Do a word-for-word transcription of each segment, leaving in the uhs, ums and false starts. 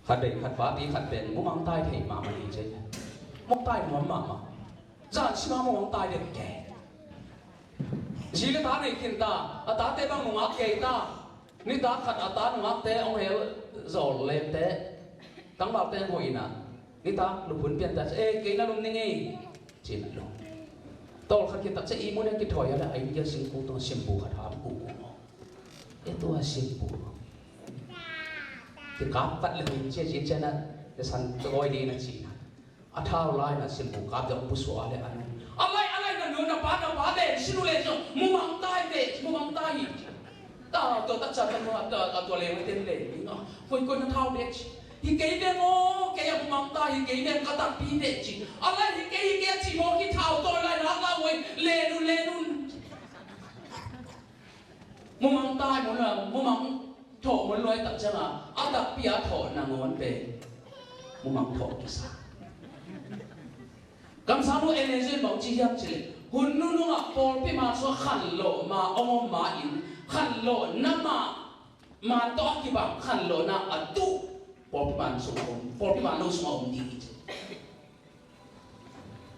Khat bei khat papi khat pen mumang tai thei mahmah hi ci. Mumang tai nuam mahmah. Zan sima mumang tai dek ke. Zi le ta nei khin ta, a tate bang nungak kei ta. Nitak khat a ta nungakte hong hel zawl lente. Tangvalte hong hoihna. Nitak luphun pianta ci, "Eh, kei na lum ning ei," ci na lum. Tawlkhat khin tak ci, i mun a kithawi a le a India singkung tungah simbu khat hap kuku maw. E tua simbu. Kikap kat le hun cia ci ciana, le san tawi ding na cina. A thau lai na simbu kap deuh pusuak le a nu. A lai, a lai na nu na pa, na pa ven, sinu le zong, mumang tai ve, mumang tai. Ta, tua tak ca ta nu, ta, ta tua le ten le, ni nga. Koi, koi na thau deuh ci. Hi kei ve maw, kei a mumang tai, hi kei ve ka takpi deuh ci. A lai hi kei, hi kei a ci maw, hi thau tawi lai na, la woi, le nu, le nu. Mumang tai mun a, mumang thawh mun luai tak cianga, a takpi a thawh nangawn pen mumang thawh kisa. Kamsangnu Ellen White bang ci hiam cih leh, hun nunungah pawlpi man sungah khanlawh ma hong om ma-in, khanlawhna ma, man tawh a kibang khanlawhna a tuh pawlpi man sungah om, pawlpi man lo sungah om ding hi ci.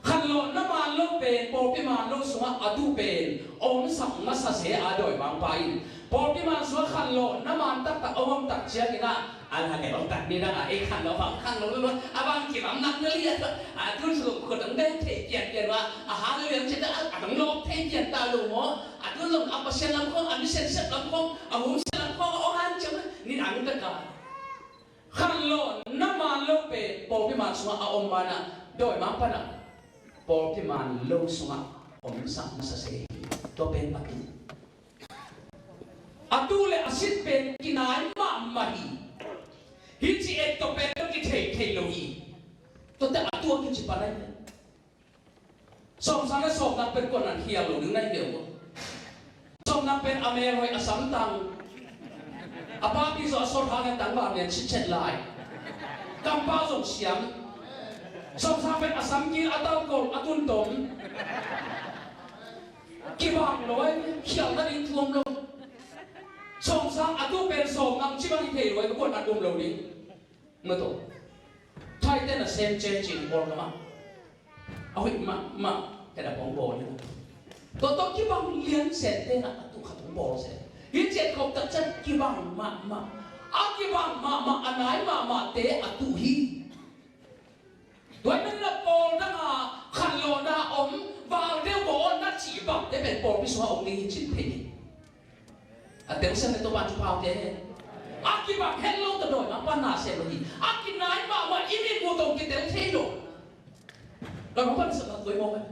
Khanlawhna man lo pen pawlpi man lo sungah a tuh pen omsak masa se a, dawimangpa in pawlpi man sungah khanlawhna man taktak a om tak ciangin ah, a la le om tak ni dang a, ei khanlawh bang khanlawh lo lo a bang kibang nak na liat a, a tun sung khut ang beng thei pian pian wa a, hang liang ciat a, a dong lawk thei pian ta lo maw, a tun zong a Pasian lam khong, a mi sensep lam khong, a hun sep lam khong a ong han ciang ni dang tak a. Khanlawhna man lo pen pawlpi man sungah a om man ah, dawimangpa in ah pawlpi man lo sungah omsak masa se hi. Tua pen a tuh, a tuh le a sit pen kinai mahmah hi. Hi ci et tua pen lo kithei thei lo hi. Tua te a tuh a kici pan ahi. Sawmsang le sawmnak pen kuan an khial lo ding na hi ve uh. Sawmnak pen a mel hoih a samtang. A papi zaw a sawt hangin tangval mian citcet lai. Kampau zong siam. Sawmsang pen a samkil a taukol a tuntom. Kibang lo ai khial na ding thuam lo. Sawmsang a tuh pen sawmnak ci bang hi thei lo ai kuan an um lo ding. Mato. Thai te na sem chen cin bawl ka ma. A hoih mahmah. Ka da pong bawl ni. Toto kibang lian sen te na a tu khat pong bawl sen. Hi chet kop tak chat kibang mahmah. A kibang mahmah a nai mahmah te a tu hi. Tuai men na pawl dang a khanlawhna om val deuh bawl na cih bang te pen pawlpi sua om ni hi cin thei hi. A teng sem le Topa thupha te hen. A kibang het lo ta dawimangpa na sem lo hi. A kinai mahmah i mit mu tong kitel thei lo. Dawimangpa na sem lo tuai mawk a.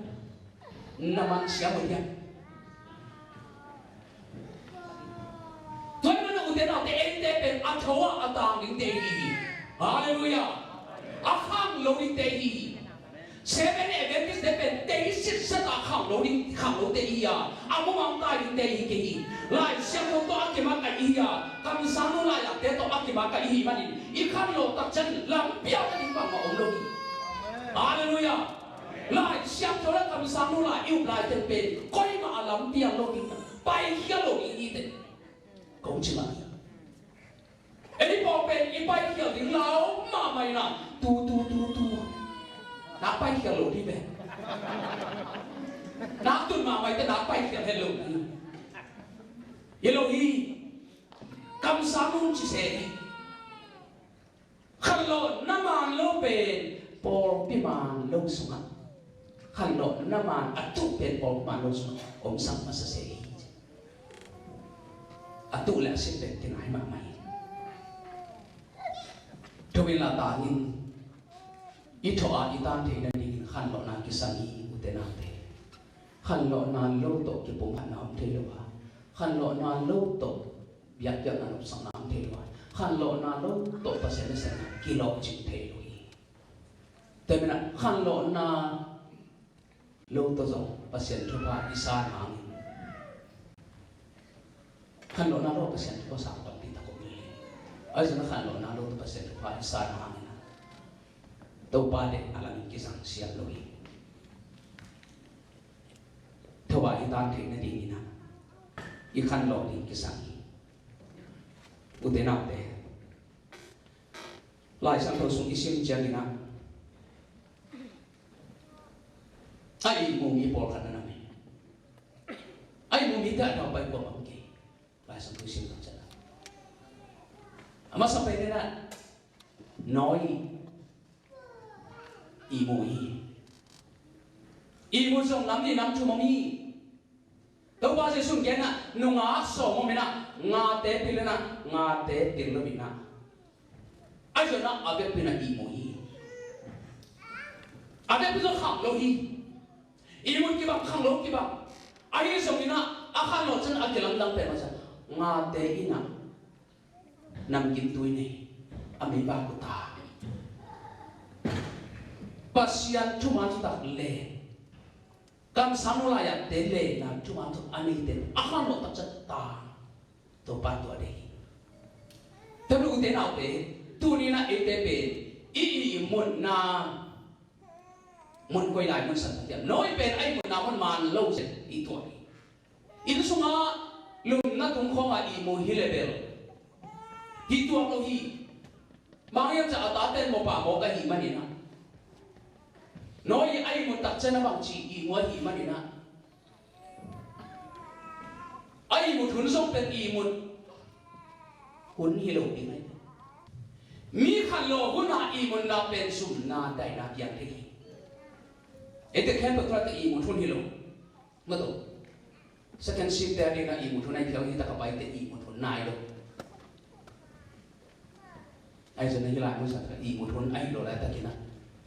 Na man siam lo hiam. Tuai mana ute naute eite pen a tho a a tang dingte hi hi. Halleluiah. A khang lo dingte hi hi. Seven Adventist te pen tei sitset a khang lo ding, khang lo te i hi a, a mumang tai ding te i hi kei hi. Lai Siangtho tawh a kimak a i hi a, kamsangnu lai-akte tawh a kimak a i hi manin i khanlawh tak ciang lampiang na ding bangmah om lo hi. Halleluiah. Lai Siangtho le kamsangnu lai i up lai teng pen koimah a lampiang lo ding, paikhia lo ding i hi teh. Kong ci mah hi. Ei pawl pen i paikhial ding lau mahmah ina, tu, tu, tu, tu. Nak paikhial lo ding ve. Nak tun mahmah ite nak paikhial het lo ding. Hi lo hi. Kamsang nung ci se hi. Khanlawhna man lo pen pawlpi man lo sungah, khanlawhna man a tuh pen pawlpi man lo sungah omsak masa se hi. A tuh le a sit pen kinai mahmah hi. Thu in la tangin i thawh a i tan theih nadingin khanlawhna kisam hi, ute naute. Khanlawhna lo tawh kipumkhatna om thei lo a, khanlawhna lo tawh biakpiakna nopsakna om thei lo a, khanlawhna lo tawh Pasian nasepna kilawhcing thei lo hi. Tua manin khanlawhna lo tawh zong Pasian thupha i san hangin, khanlawhna lo Pasian thupha san tampi tak om hi. Ahi zongin khanlawhna lo tawh Pasian thupha i san hangin Topa deihna lamin kizang siam lo hi. Thawh a i tan theih nadingin i khanlawh ding kisam hi. Ute naute, Lai Siangtho sung i sim ciangin ah, a ihmu mi pawlkhat na nam hi. A ihmu mite a daupai kuamah om kei. Lai Siangtho i sim ciangin ah, a masa pen in ah, Noah ihmu hi. Ihmut zong nam nih nam thum om hi. Topa Jesuh in gen ah, nungak sawm om in ah, ngate pil in ah, ngate pil lo in ah, ahi zongin ah a vekpi in ah ihmu hi. A vekpi zong khanglo hi. Ihmut kibang, khanglo kibang. Ahi zongin ah a khanlawh ciang a kilamdang pen mah ciang, ngate in ah namkim tui nei, a mei bak uh ta. Pasian thuman thutak le, kamsang lo lai-a te le, nam thuman thutak a neite a khanlawh tak ciang ta. Topa tua deih hi. Tua ute naute, tuni-in ah eite pen i ihmutna mun koi lai mun san hiam? Noah pen a ihmutna mun man lo zen i tuak hi. Inn sungah lumna tung khawngah ihmu hi leh bel hi tuak lo hi. Bang hiam cih leh a tate mawhpa mawk ahih manin ah, Noah i a ihmut tak ciang a bangci ihmu ahih manin ah, a ihmut hun zong pen ihmut hun hi lo ding ahi. Mi khanlawh hun a ihmutna pen zumna daihna piang thei hi. Eite khempeuh tua te ihmut hun hi lo. Mah tawh, second shift te a ding a ihmut hun ahi phial hi tak a, pai te ihmut hun nai lo. Ahi zongin hih lai mun san tak a ihmut hun ahi lo laitakin ah,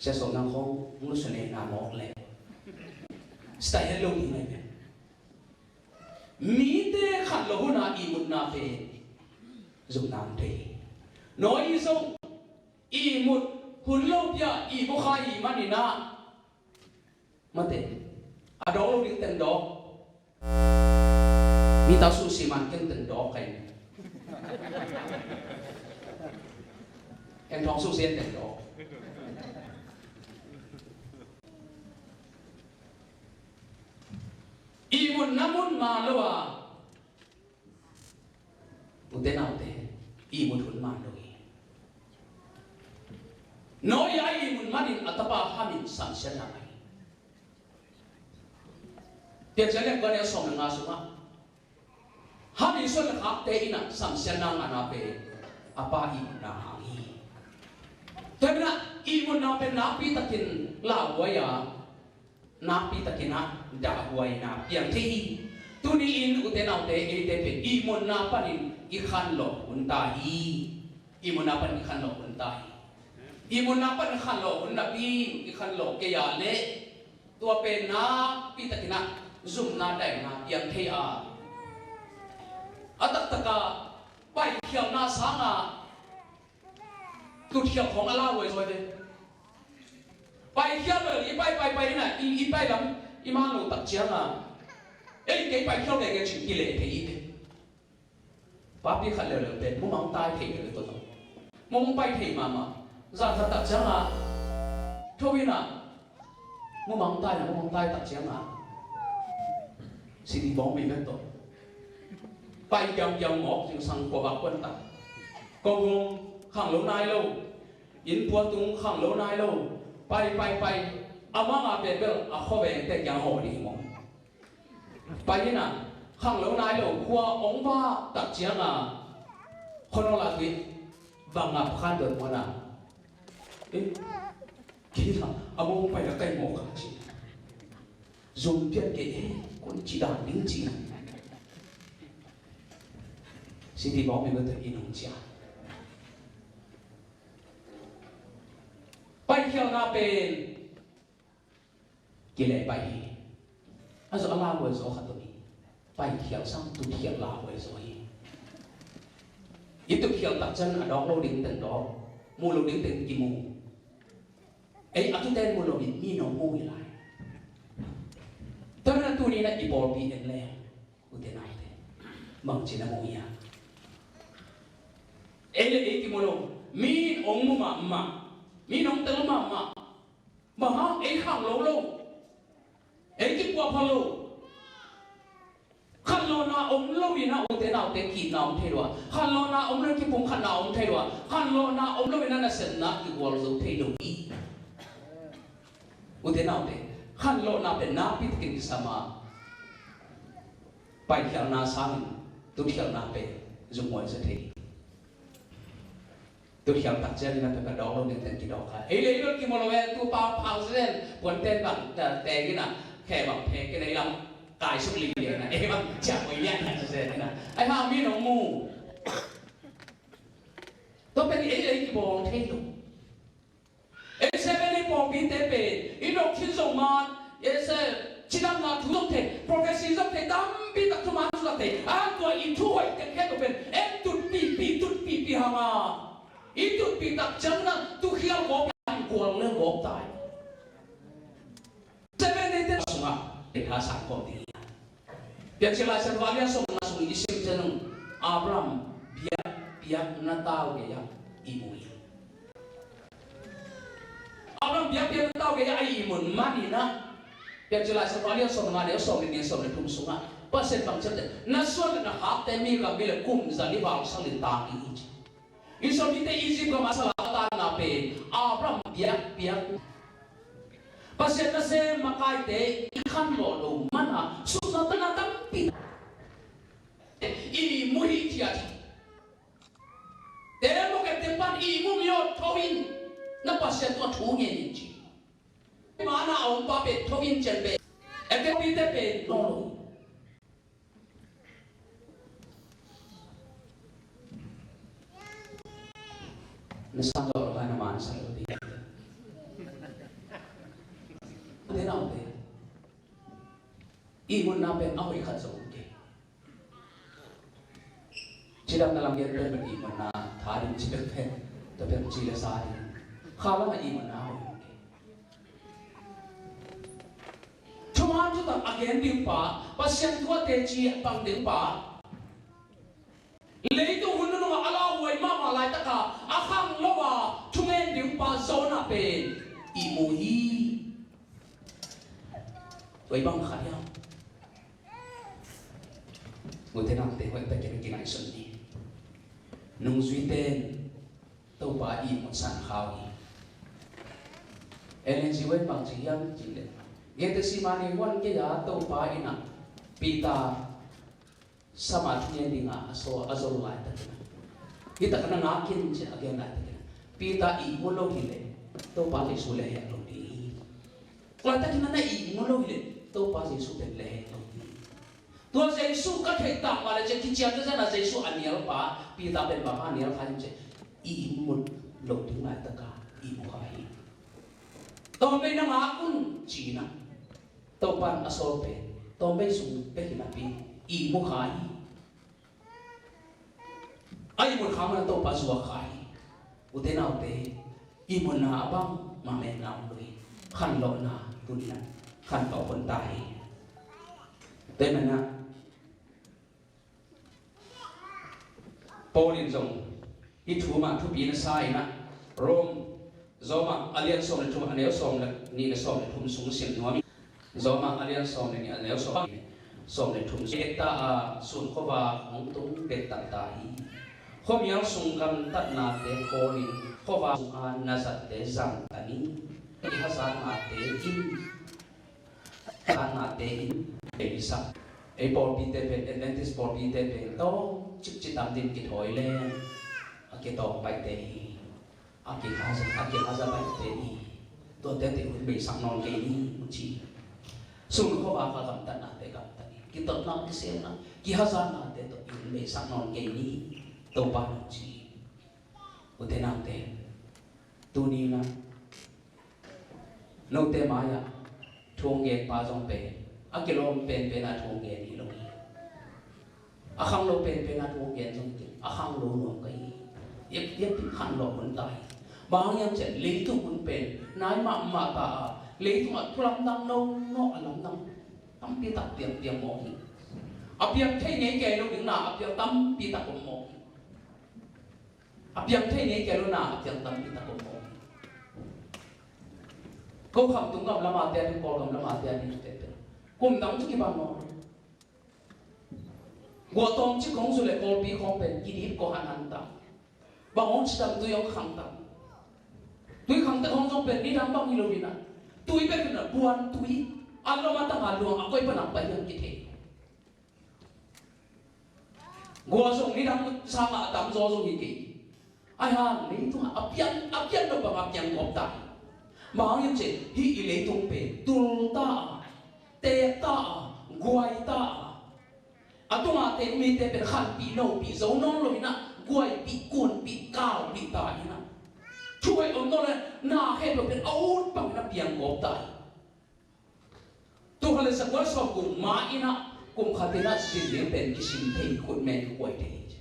sia sawm nang khawng hong lusune na mawk le style lo ding ahi ve. Mite khanlawh hun a ihmutna pen zumna om thei hi. Noah zong ihmut hun lopi-a ihmu kha ahih manin ah, mate, a dawk lo ding teng dawk. Mi ta suhsia man keng teng dawk kai. Ken thawng suhsia teng dawk. Ihmutna mun man lo a, ute naute, ihmut hun man lo hi. Noah a ihmut manin a tapa Ham in samsiatna ngah hi. Piancil a lian kua, a neu sawm le nga sungah, Ham in suan le khakte in ah samsiatna ngahna pen a pa ihmutna hang hi. Tua ahih manin ah ihmutna pen nakpi takin lauhuai a, nakpi takin ah dahhuaina piang thei hi. Tuni-in ute naute, eite pen ihmutna panin i khanlawh hun ta hi. Ihmutna panin i khanlawh hun ta hi. Ihmutna panin khanlawh hun napi i khanlawh kei a leh, tua pen nakpi takin ah zumna daihna piang thei a, a taktak a paikhialhna sangin tutkhialh khawng a lauhuai zaw hi ve. Paikhialh bel i pai, pai, pai in ah, i, i pai lam i man lo tak ciangin, ei, kei paikhialh veve cin kileh thei hi ve. Papi khat leuleu pen mumang tai thei leuleu tua zong. Mumang pai thei mahmah. Zan khat tak ciangin tho in ah, mumang tai in ah, mumang tai tak ciangin city bawng mi vet tawh pai kiangkiang mawk, zingsang khuavak kuan ta. Kawng khang lo nai lo, inn pua tung khang lo nai lo. Pai, pai, pai. A mang a pen bel a khuavengte kiang haw ding hi mawk. Pai in ah, khang lo nai lo, khua hong vak tak ciangin khuanawk la tui vang a pakhan dot muan a, eh, kei la a mong pai la kai mawk a ci. Zum pian kei, eh, kun ci dan ding ci. City bawng mi bete in hong cia. Paikhialhna pen kileh pai hi. A zaw a lauhuai zaw khat om hi. Paikhialh sang tutkhialh lauhuai zaw hi. I tutkhialh tak ciang a dawk lo ding teng dawk, mu lo ding teng kimu. Ei, a tuten mu lo in mi nong mu hi lai. Tua manin tuni-in ah i pawlpi en le, ute naute, bangci na mu hiam? Ei le ei kimu lo, mi in hong mu mahmah, mi in hong tel mahmah. Bang hang, ei khang lo lo, ei kikuaphal lo. Khang Khanlawhna om lo in a, ute naute, ki-itna om thei lo a, khanlawhna om lo in kipumkhatna om thei lo a, khanlawhna om lo in a nasepna kigual zo thei lo hi. Ute naute, khanlawhna pen nakpi takin kisam a, paikhialhna sangin tutkhialhna pen zumhuai zaw thei. Tutkhial tak ciangin a pepha dawk lo ding teng kidawk a, ei lei lo kimawl lo e, tu pa phang zen puan ten bang, eh, teng in a, khe bang phek in a, i lam kai suk ling in a, ei bang ciang oi lian in a, zen in a, ai ha mi nong mu. Tua pen ei lei kibawl thei lo. Ei Seven Day pawlpite pen i dok khin zong man, ei se, cidamna thu zong thei, prophecy zong thei, tampi tak thuman zong thei. A tua i thu hoih tek khe tua pen ei tutpihpih, tutpihpih hang a, i tutpih tak ciang na tukhial gawp, kual le gawp tai. Seven Day te sungah ei tha sang kawm ding hi. Piancil Lai Siangtho a lian sawmna sung i sim ciang un, Abraham biakpiakna tau gei-ah ihmu hi. Abraham biakpiakna tau gei-ah a ihmun man in a, Piancil Lai Siangtho a lian sawmna, a neu sawm le nih, sawm le thum sungah Pasian bang ci hiam cih leh, na suan le na khakte mi gam hi leh kum za li val sangin tang ding hi, ci. Israel mite Egypt gam a sal a tanna pen Abraham biakpiak. Pasian nasem makaite i khanlawh loh man a sukna tana tampi ihmu hi, ci a ci. Te mawk epte pan ihmu mi aw, tho in, na Pasian tungah thu ngen in, ci. Mana a om pa pen tho in, ci a pen. Epte pite pen tho lo. Na sang zawh lo, na man sa lo ding. Ute naute, ihmutna pen a hoih khat zong om kei. Cidamna lam gen pen ihmutna tha ding ci pekpek, tua pen ci le sa ding. Kha lam a ihmutna a hoih om kei. Thuman thutak a gen ding pa, Pasian thu a teci a pang ding pa, leitung hun nunung a lauhuai mahmah laitaka a khanglo a thungen ding pa Jonah pen ihmu hi. Tua i bang khat hiam? Ute naute, hoih takin kingaihsun ni. Nungzuite in Topa ihmut san kha uh hi. Ellen G. White bang ci hiam cih leh, Gethsemane huan gei-a Topa in a Peter sam a thungen ding a a sawl, a zol laitakin a, hi tak na ngak in, ci a gen laitakin a, Peter ihmu lo hi leh Topa Jesu lehhek lo ding hi. Laitakin a na ihmu lo hi leh Topa Jesu pen lehhek lo ding hi. Tua Jesu ka theih tak mah leh, ci a kiciam zenzen a Jesu a nial pa Peter pen bang a nial kha hiam cih leh, ihmut loh ding laitaka ihmu kha hi. Tawm bei na ngak un, ci-in a, Topa in a sawl pen tawm bei sung pek in a, pi ihmu kha hi. A ihmut kha man a Topa zuak kha hi. Ute naute, ihmutna a bang mah mehna om lo hi. Khanlawhna tuni-in a khanlawh hun ta hi. Tua ahih manin a, Paul in zong hih thu mah thupi na sa in a, Rome, Roma a lian sawm le thum, a neu sawm le nih le sawm le thum sung sim nuam ing. Roma a lian sawm le nih, a neu sawm, sawm le thum. Bek ta a, sun khuavak hong tung bek tak ta hi. Khuamial sung gamtatnate khawl in, khuavak sung a na zatte zang ta ni. I hazatnate in, hazatnate in, ei i sak. Ei pawlpite pen, Adventist pawlpite pen tawm cik ci tam din kithawi leng a kitawm paite hi. A kihaza, a kihaza baihte hi. Tuate teh hun beisak nawn kei ni, hong ci. Sun khuavak a gamtatnate gamtat ni. Kitotna, kiselna, kihazatnate tawh hun beisak nawn kei ni, Topa in hong ci. Ute naute, tuni-in a, note mai-ah thu hong gen pa zong pen a kilawm penpen a thu hong gen hi lo hi. A khanglo penpen a thu hong gen zong hi kei, a khanglo nuam ka hi. Hiah, hiah pi khanlawh hun ta hi. Bang hang hiam cih leh leitung hun pen nai mahmah ta a, leitungah thu lamdang nono a lamdang tampi tak piangpiang mawk hi. A piang thei ngei kei lo ding na a piang tampi tak om mawk hi. A piang thei ngei kei lo na a piang tampi tak om mawk hi. Ko Khamtung gam lam a te a ding, Kawl gam lam a te a ding te te, kum dang tawh kibang mawk hi. Guahtawm ci khong zu le Kawlpi khong pen kidip kua hanhan ta. Bang hong ci tam, tui hong khang tam. Tui khangte khong zong pen nidang bang hi lo hi na. Tui bek hi na, buan tui. A lom a tang a luang a koi pan a pai hiam kithei. Gua zong nidang sangah a tamzaw zong hi kei. Ai hang, leitungah a pian, a pian lo bang a pian gawp ta hi. Bang hang hiam cih leh hih i leitung pen tul ta a, teek ta a, guai ta a. A tungah teek mite pen khanpih nopih zo nawn lo hi na, guaipih, kunpih, kaupih ta hi na. Thu hoih om nawn lo hi na, na khempeuh pen a ut bangin a pian gawp ta hi. Tul khat le za kua le sawm guk ma in ah kum khat in ah zin liang pen kisim thei, khutme kikuai thei hi ci.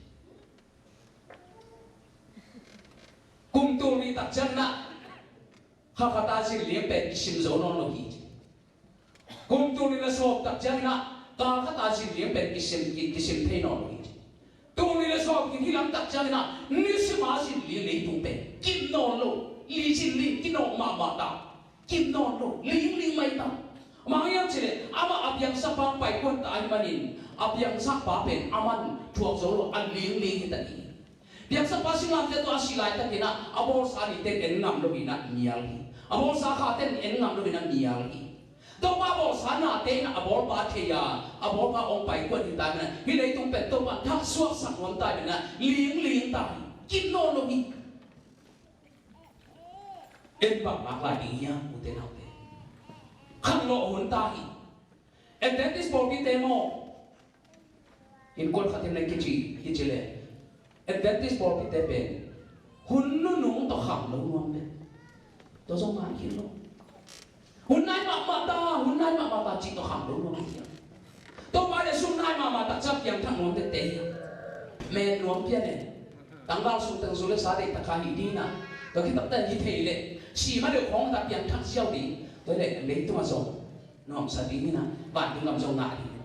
Kum tul nih tak ciangin ah kha khat ah zin liang pen kisim zo nawn lo hi ci. Kum tul nih le sawm tak ciangin ah kal khat ah zin liang pen kisim, ki, kisim thei nawn lo hi ci. Tul nih le sawm guk hi lam tak ciangin ah nisim a zin liang leitung pen kim nawn lo, li zin liang kinawh mahmah ta. Kim nawn lo, lingling mai ta. Bang hang hiam cih leh amah a piangsakpa pai kuan ta ahih manin a piangsakpa pen aman thuak zo lo, a lingling hi ta hi. Piangsakpa singlamteh tawh a sih laitakin ah a bawlsa nite in en ngam lo in ah nial hi. A bawlsa khate in en ngam lo in ah nial hi. Topa bawlsa nate in ah a bawlpa thei a, a bawlpa hong pai kuan hi ta ahih manin hih leitung pen Topa in thak suaksak nuam ta ahih manin ah lingling ta hi. Kim nawn lo hi. En bang ngak lai ding hiam, ute naute? Khanglawh hun ta hi. Adventist pawlpite maw? Innkuan khat in na kici, kici leh Adventist pawlpite pen hun nunung tawh khang lo nuam pen. Tua zong ngai khin lo. Hun nai mahmah ta, hun nai mahmah ta cih tawh khang lo nuam khin. Topa leh sum nai mahmah ta ciang piangthak nuam tete hi. Men nuam pian e. Tangval sum teng zu le sa deih tak kha hi ding a. Tua khit tak teh hi thei leh si ma deuh khawng ta piangthak ziau ding. Tua leh leitung a zong nuamsa ding hi na, vantung gam zong ngah ding.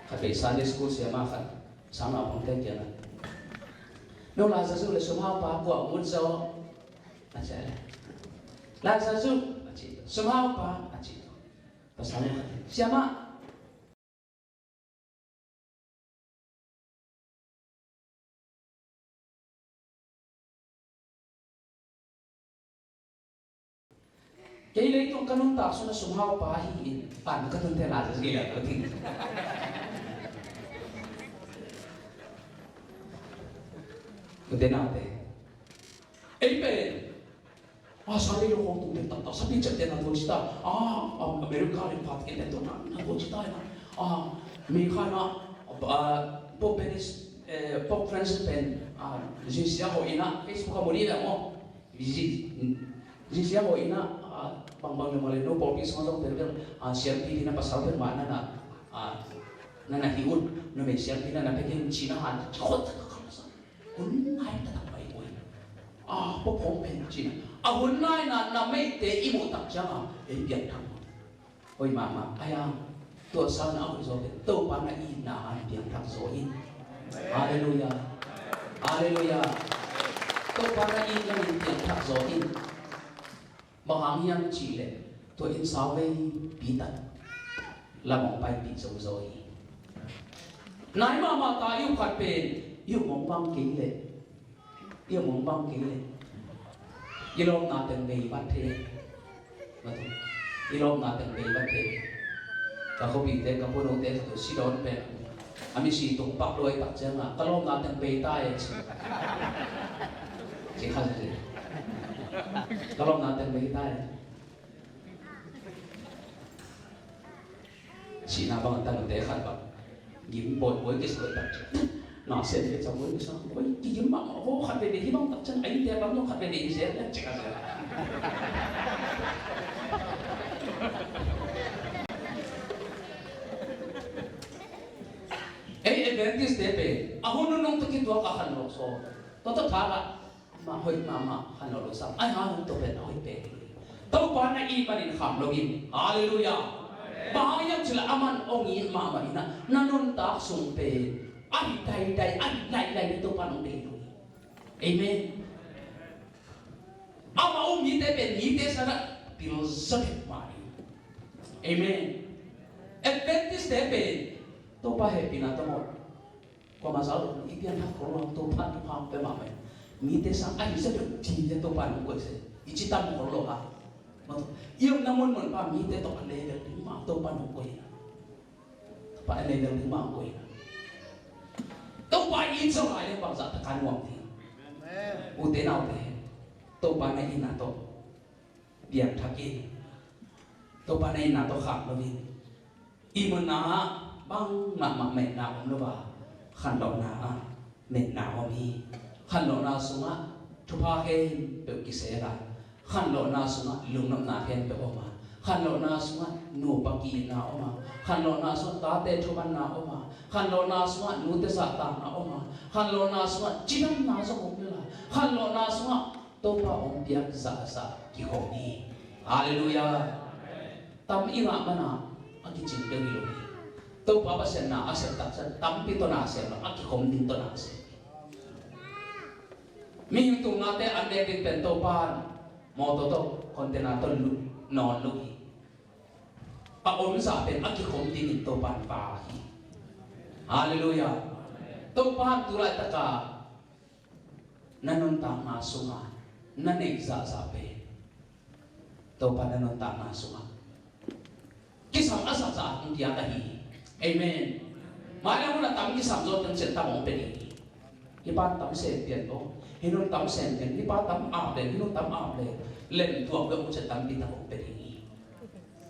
Khat vei Sunday school siama khat, sangnaupangte kiangah, no Lazazu le sumhaupa kua om ut zaw? A ci leh, Lazazu, a ci. Sumhaupa, a ci. Pasal khat, siama, kei leitung ka nuntak sungah sumhaupa hi in, pan ka tunte la, ka ting. Ute naute, ei pen a, Sunday lo khawng tung pen taktak sapi ciaptehna tua ci ta. A, a, America le phat ken tua na, na tua ci ta na. A, America na, a, Pope Benedict, eh, Pope Francis pen, a, zisia ho ina, Facebook a moni le mo. Zi-, zisia ho ina, a, bang bang le mo le no pawlpi sung zong pen pen, a, siampi dina pasal pen ma na na, a, na na hi un, no me siampi na na pe ken ci na han, ci khot ta ka ka sa. Hun nai taktak pai ui. A, pawh phawng pen cina. A hun naina na meite i muh tak cianga ei piangthak. Oi mama, aya, tua sana a hun zaw pen Topa na itna han piangthak zaw in. Halleluia. Halleluia. Topa na itna in piangthak zaw in. Bang hang hiam cih leh tua in sau veipi tak lam hong paipih zo zaw hi. Nai mahmah ta i up khat pen i up mong bang kei leh, i up mong bang kei leh i lawmna teng bei vat thei. I lawmna teng bei vat thei. Ka khuapite, ka puanote khat uh si dawn pen a misi tung pak luai tak cianga ka lawmna teng bei ta e ci. Ci kha ci. Ka lawmna teng bei ta e. Sihna bang a tan ute khat bang gim bawi bawi kisa tak ciang na sen ve cang bawi kisa bawi kigim mahmah vo khat veve hi bang tak ciang a innte lam zong khat veve hi zel ciang a zel. Ei Adventist te pen a hun nunung tawh kituak a khan lo so. Tua tawh thak ah mah hoih mahmah khan lo lo sam. Ai ha hun tawh pen a hoih pen. Topa na it manin kham lo in. Halleluia. Bang hang hiam cih leh aman hong it mahmah in a, na nuntak sung pen a hi daidai, a hi lailai in Topa nong deih lo hi. Amen. Amah um mite pen mite sangah pilzaw kei mah hi. Amen. Adventist te pen Topa hehpihna tawh mawh. Kuamah za lo, i pianthak khol lo, Topa thupha hong pia mahmah. Mite sang a hi sa deuh ci-in Topa in hong koih se. I ci tam khol lo a. Mawh tawh. I omna munmun pan mite tawh a level ding mah Topa in hong koih. Topa a level ding mah hong koih. Topa i it zawh lai leh bangzah tak a nuam ding. Ute naute. Topa na itna tawh piangthak in. Topa na itna tawh khak lo in. I munah bang mahmah metna om lo a, khanlawhna ah metna om hi. Khanlawhna sungah thupha khempeuh kisel a, khanlawhna sungah lungnopna khempeuh om a, khanlawhna sungah nupa ki-itna om a, khanlawhna sungah tate thumanna om a, khanlawhna sungah nute zahtakna om a, khanlawhna sungah cidamna zong om lel a, khanlawhna sungah Topa hong piak zahzah kikhawm hi. Halleluiah. Tam i ngah manin a kicing deuh hi lo hi. Topa Pasian na a sep taksa tampi tawh na sem lo, a kikhawm ding tawh na sem. Mihing tung ngate an nek ding pen Topa in mawtaw tawh, container tawh lut nawn lo hi. A om zah pen a kikhawm dingin Topa in pha hi. Halleluiah. Topa in tu laitak a na nuntakna sungah na neih zahzah pen Topa na nuntakna sungah kisam a zahzah hong piak ahi hi. Amen. Mailam hun a tam kisam zaw teng ciat tam hong pia ding hi. Hih pa tam sem pian lo, hih hun tam sem pian, hih pa tam ap le, hih hun tam ap le, lem tuak ve hong ciat tampi tak hong pia ding hi.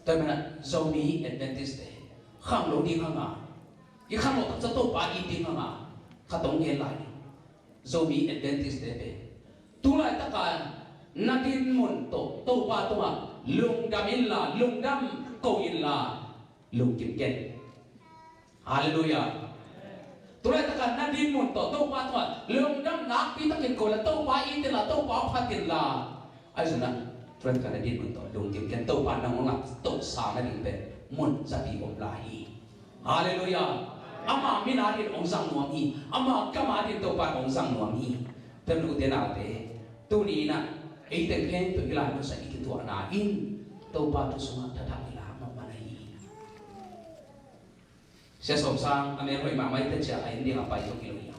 Tua manin Zomi Adventist te khanglo ding hang a, i khanglo taksa Topa it ding hang a, khat hong gen lai. Zomi Adventist te pen tu laitak a na dinmun tawh Topa tungah lungdam inla, lungdam ko inla, lungkim ken. Halleluiah. Tu laitak a na dinmun tawh Topa tungah lungdam nakpi takin ko inla, Topa it inla, Topa phat inla. Ahi zongin tu laitak a na dinmun tawh lungkim ken, Topa in nang hong lak tohsa nading pen mun zapi om lai hi. Halleluiah. Ama min adingin hong zang nuam hi. Ama gam adingin Topa in hong zang nuam hi. Tua manin ute naute, tuni in ah ei teng khempeuh hih lai munsang i kituahna in Topa thu sungah thathak i lak mahmah hi. Sia Sawm Sang a mel hoih mahmah i te cia a inn ding a pai zong hi lo hi.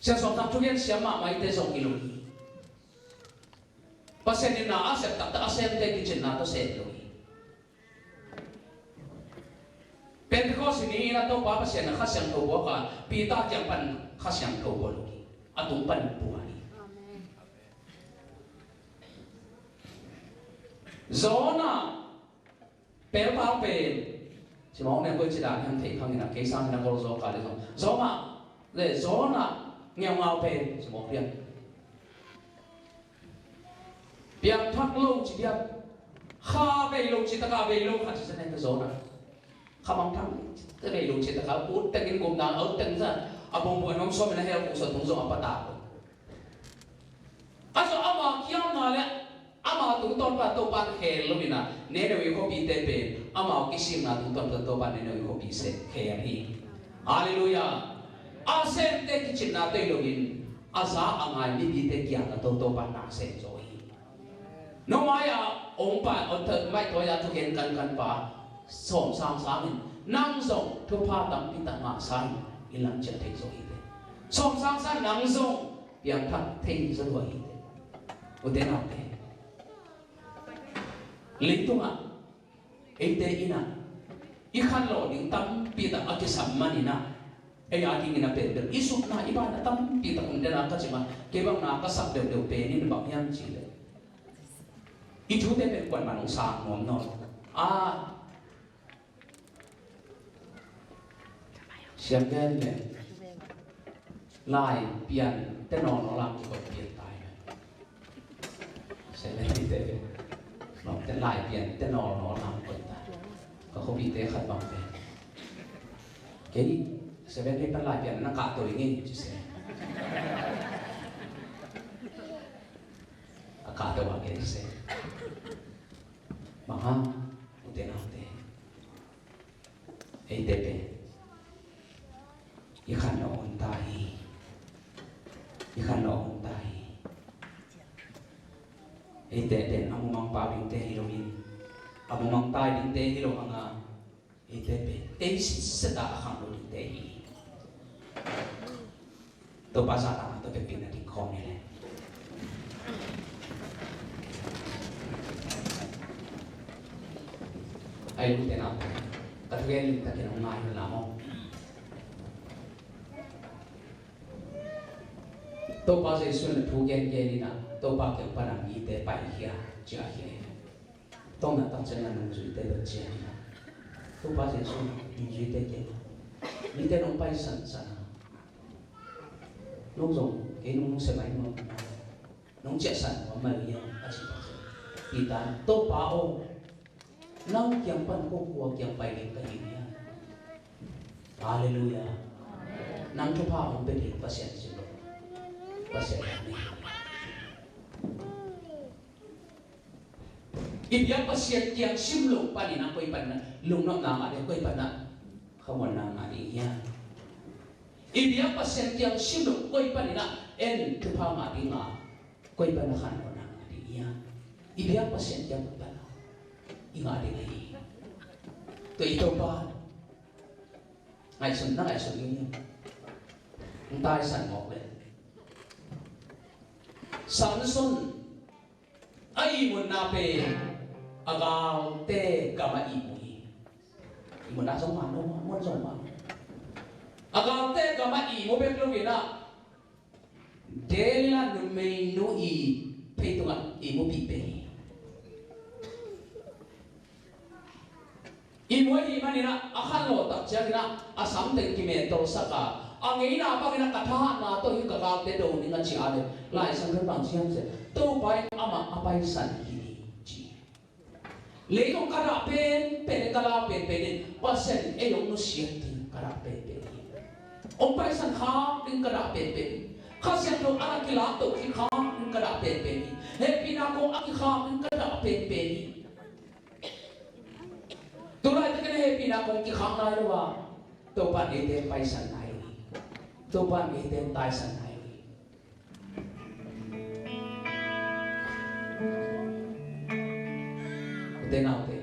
Sia Sawm Sang thugen siam mahmah i te zong hi lo hi. Pasian in na a sep taktak a semte kicinna tawh sem lo hi. Pentecost ni in ah Topa Pasian in Kha Siangtho buak a, Peter kiang pan Kha Siangtho buak lo hi. A tung pan bua hi. Amen. Jonah pelpau pen, simawk nen koi ci dan hiam thei khang in ah, kei sang in ah kol zaw ka le zong, Jonah le Jonah ngeungau pen simawk lian. Piangthak lo ci diam, kha vei lo ci taka vei lo kha ci sa nen ka Jonah. Kha mangthang ka vei lo ci taka ut tengin gupna ut teng sa, a bongbuan hong sawm in a hell kung sa tung zong a patau. A zong ama kiamna le ama tungtawn pan Topa in khel lo in ah, Nineveh khuapite pen amau kisimna tungtawn pan Topa in Nineveh khuapi sem khel hi. Halleluiah. A semte kicinna tawh hi loin a za a ngai mipite kiang a to Topa in na sem zaw hi. No mai-ah ong pa, ong thot mai tua ya thugen kankan pa Sawm Sang Sang in nang zong thupha tampi tak ngahsa in, i lam ciah thei zaw hi te. Sawm Sang Sang nang zong piangthak thei zaw hi te. Ute naute, leitungah eite in ah i khanlawh ding tampi tak a kisam man in ah, ei a dingin a pen bel i supna i baina tampi tak om den a, ka cih mah kei bang na ka sak deuhdeuh pen in bang hiam cih leh, i thute pen kuaman hong sang nuam nawn lo a. Siam gen le Laipian te nawlnawl lam kikoih pian tai. Seven Day te nawlnawl te, Laipian te nawlnawl lam koih tai. Ka khuapite khat bang te, kei Seven Day pan Laipian na kahto ing ei ci se. A kahto a kei se. Bang hang, ute naute, eite pen i khanlawh hun ta hi. I khanlawh hun ta hi. Eite pen a mumang pau dingte hi loin, a mumang tai dingte hi lo hang a, i Eite pen ei sitset a a khangno dingte hi. Topa zahtakna tawh bek ding na ding khawm ni le. Ai lungte na, ka thugen limtakin hong ngai hun la maw. Topa Jesu in a thu gengen in a, Topa kiang pan a mite paikhia, ciahkhia hi. Tawmna tak ciangin a nungzuite bek ciangin a, Topa Jesu in nungzuite kiang, mite nong paisan san a, nong zong kei nong nung semai nuam na, nong ciahsan nuam mai uh hiam, a ci pak hi. Peter in, Topa aw, nang kiang pan ko kua kiang pai ding ka hi hiam? Halleluiah. Nang thupha hong pia ding Pasian sim lo. Pasian hong nei. I biak Pasian kiang sim lo panin a koi panin a lungnopna ngah ding, koi panin a khamuanna ngah ding hiam? I biak Pasian kiang sim lo koi panin a en thupha ngah ding a, koi panin a khanmuanna ngah ding hiam? I biak Pasian kiang koi panin a i ngah ding ahi. Tua i Topa ngaihsun, na ngaihsun ding hiam? Hong taisan mawk le. Samson a ihmutna pen a galte gamah ihmu hi. Ihmutna zong man lo, mun zong man. A galte gamah ihmu bek lo in a, Delila numeinu i phei tungah ihmupih pen hi. Ihmu ahih manin a, a khanlawh tak ciangin a, a samteng kimentolsak a, a ngeina bangin a ka thahatna tawh hi ka galte do ning a ci a le, Lai Siangtho in bang ci hiam cih leh, Topa in amah a paisan hi ding ci. Leitung ka dah penpen in, ka dah penpen in, Pasian in ei hong nusiat ding ka dah penpen hi. Hong paisan khak ding ka dah penpen hi. Kha Siangtho a kilak to khit khak ding ka dah penpen hi. Hehpihna kong a kikhak ding ka dah penpen hi. Tulaitakin hehpihna kong kikhak nai lo a, Topa in eite paisan nai lo hi. Topa in eite taisan nai lo hi. Ute naute,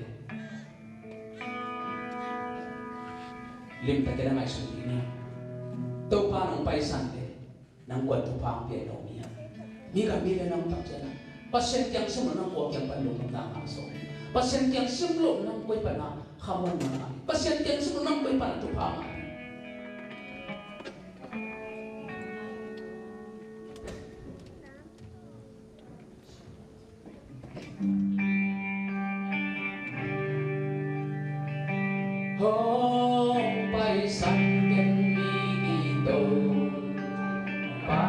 limtakin a ngaihsun ding hi. Topa in hong paisan le nang kuan thupha hong pia nuam hiam? Mi khat mi le nang tak ciang a, Pasian kiang sim lo nang kua kiang pan lungnopna ngah sawm? Pasian kiang sim lo nang koi panin a khamuanna ngah? Pasian kiang sim lo nang koi panin a thupha ngah? Hong paisan ken mi i Topa,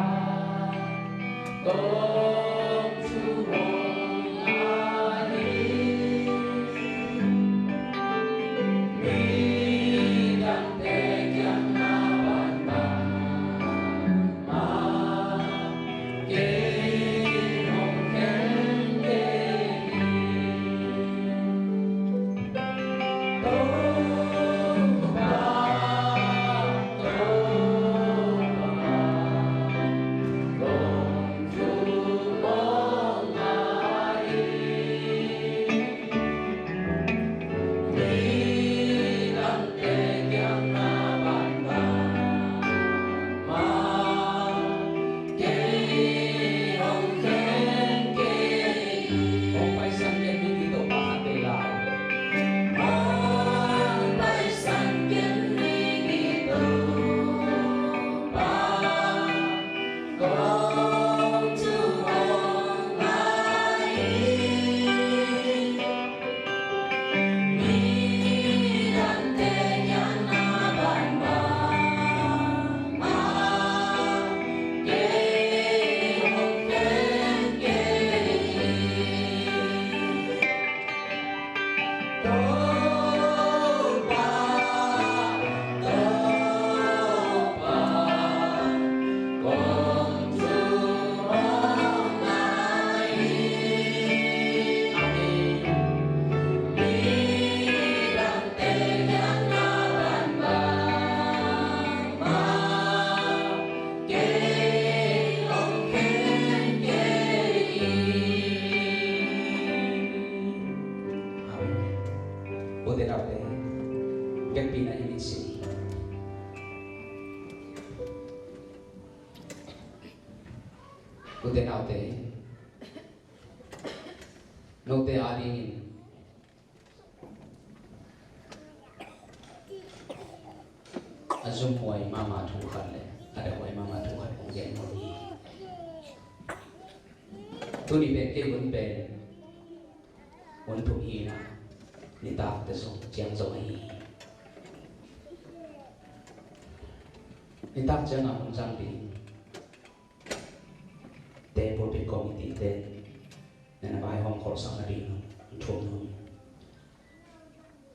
kong thu hong a hi. Mi dangte kiang na bangbang mah, kei hong khen kei hi. Topa, Topa, kong thu Ute naute, note adingin a zumhuai mahmah thu khat le a dahhuai mahmah thu khat kong gen nuam hi. Tuni pen kei hun pen hun thum hi a, nitak te zong ciang zong ahi hi. Nitak ciangah hun zang ding te pulpit committee te na na vaihawm kholhsak nading hong thum nuam hi.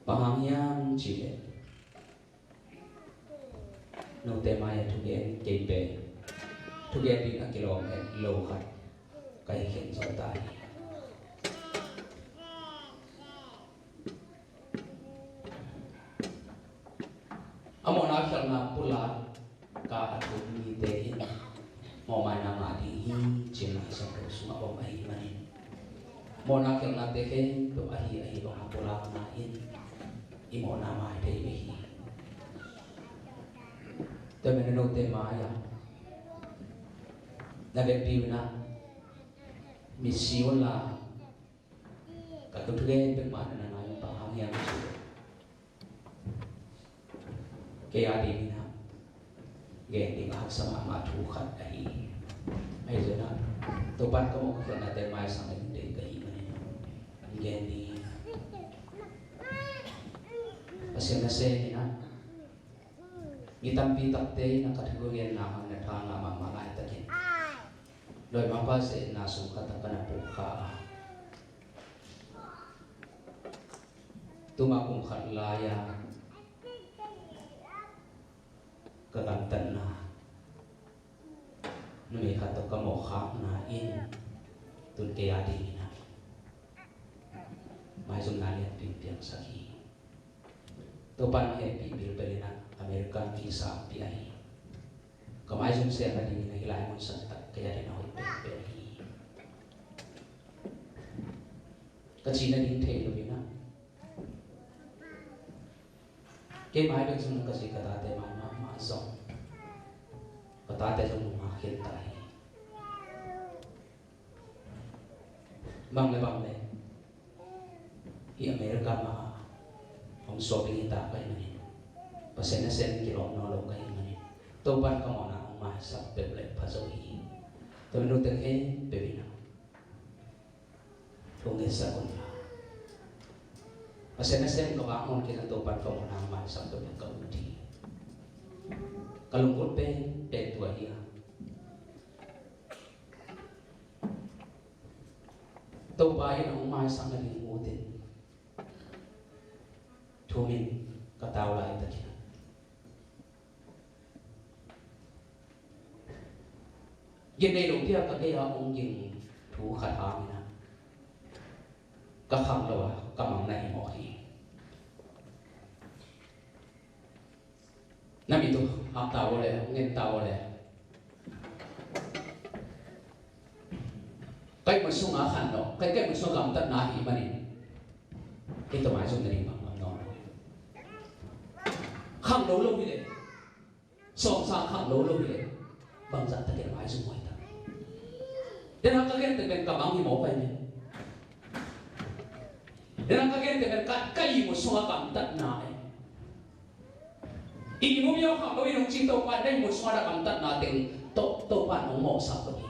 Bang hang hiam cih leh note mai-ah thugen kei pen thugen ding a kilawm het lo khat ka hi khin zaw ta hi. A mawhna khialhna pulak ka a thum mite in mawhmaina ngah ding hi, cih Lai Siangtho sungah om ahih manin, mawhna khialhnate khempeuh ahi ahi bangin pulakna in i mawhna mai thei uh hi. Tua manin note mai-ah na vekpi un ah, mitsi un la, ka thugen bek mah na na ngai un, bang hang hiam cih leh kei a dingin ah gen ding a haksa mahmah thu khat ahi hi. Ahi zongin ah Topa'n ka mawh ka khialhnate maisak nading deih ka hih manin gen ding hi. Pasian nasem in ah, mi tampi takte in ah ka thugenna hang na tha ngah mahmah laitakin, dawimangpa sehna sung khat ah ka na puk kha a, tuma kum khat lai-a ka gamtatna numei khat tawh ka mawhkhakna in tun kei a dingin ah maizumna lianpi piangsak hi. Topa'n hong hehpih bilbel in ah American visa hong pia hi. Ka maizum seh a dingin ah hih lai mun sang tak kei a dingin ah hoih penpen hi. Ka cih nading thei lo in ah, kei mai bek zong ka zi, ka tate mai mahmah zong, ka tate zong nungak khin ta hi. Bang le bang le hih America mah hong suak ding hi ta ka hih manin, Pasian nasem kilawm nawn lo ka hih manin, Topa'n ka mawhna hong maisak peuh leh pha zo hi. Tua manin note khempeuh in ah thu ngetsak un la, Pasian nasem ka vak nawn kei leh Topa'n ka mawhna hong maisak peuh leh ka ut hi. Ka lungput penpen tua hi a, Topa in hong maisak nading ut in, thumin ka tau laitakin ah, gin nei lo piak ka gei-a hong ging thu khat hangin ah, ka khanglo a ka mang na hi mawk hi. Na mit uh hap ta uh le, ngen ta uh le, ka ihmut sungah khan lo, ka, ka ihmut sungah gamtatna ahih manin, kei tawh maizum nading bang lam nawn lo. Khanglo lo hi leh, sawmsang khanglo lo hi leh, bangzah takin maizum huai ta. Denah ka gen tek pen ka mang hi mawk pai ne. Denah ka gen tek pen ka, ka ihmut sungah gamtatna e. I ihmut myo khanglo in hong ci Topa, na ihmut sungah na gamtatna teng To, Topa in hong mawhsak lo hi.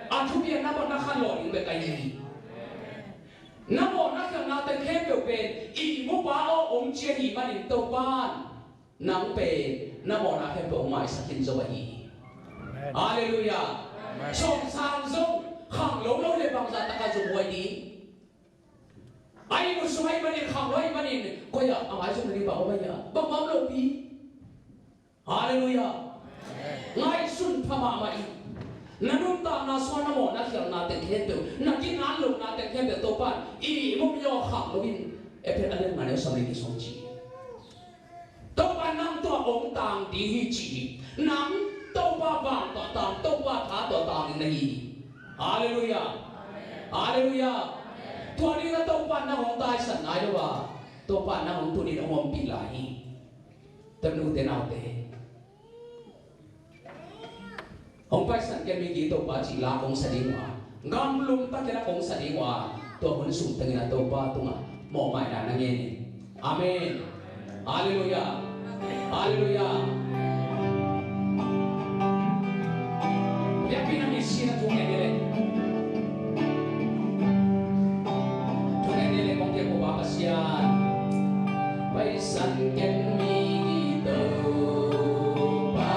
A thupi a na mawhna khan lo ding bek ahi hi. Na mawhna khialhna teng khempeuh pen i ihmut pa aw hong ci ahih manin Topa in nang pen na mawhna khempeuh hong maisak khin zo ahi hi. Amen. Halleluiah. Amen. Sawmsang zong khanglo lo le bangzah takin zum huai ding. A ihmut sung ahih manin, khanglo ahih manin, koi ah a maizum nading bang om ahi a, bangmah om lo pi. Halleluiah. Amen. Ngaihsun pha mahmah in, na nuntakna sungah na mawhna khialhna teng khempeuh, na kingan lohna teng khempeuh Topa in i ihmut myo khanglo in, Efesa a lian nga, a neu sawm le nih sung ci. Topa nang tungah hong tang ding hi ci hi. Nang Topa van tawh tang, Topa tha tawh tang ding na hi hi. Halleluiah. Halleluiah. Tua dingin Topa nang hong taisan lai lo a, Topa nang hong tun in hong ompih lai hi. Ute naute, Hong paisan ken mi gih Topa cih la kong sa ding uh a, gamlum takin a kong sa ding uh a, tua hun sung tengin a Topa tungah mawhmaina na ngen in. Amen. Halleluiah. Halleluiah. Biakpi na mi sina thu ngen ni le. Thu ngen ni le kong kia ko ba Pasian. Paisan ken mi gih Topa.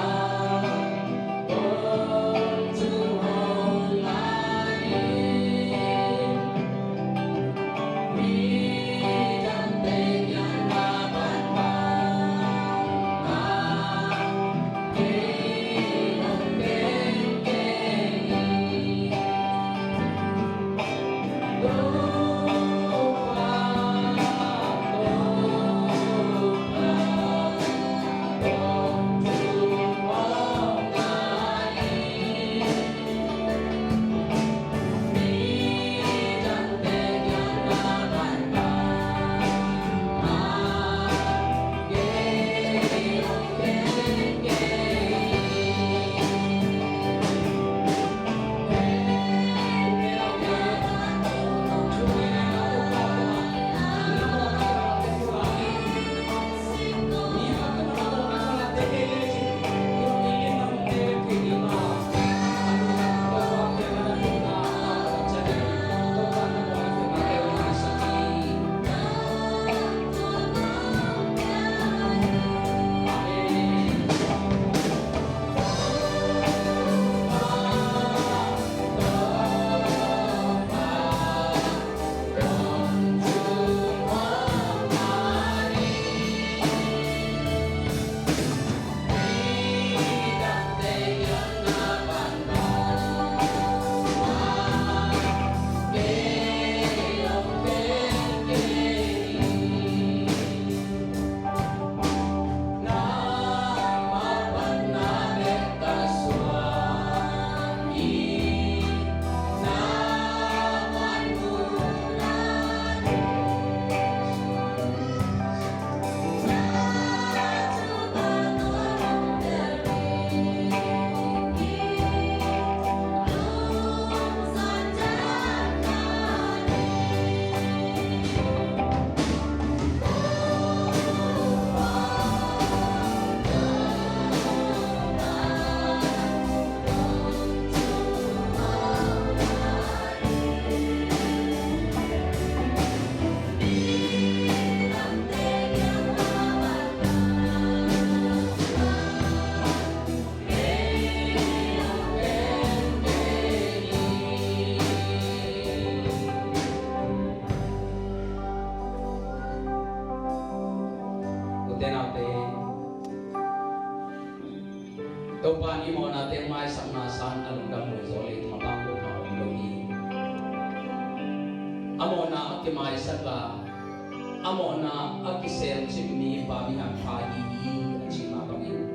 Ute naute, Topa in i mawhnate maisakna sangin a lungdam lo zaw leitung a bang ko hna om lo hi. A mawhna a kimaisak a, a mawhna a kiselcip mi pa mi hampha hi hi a cih mah bangin,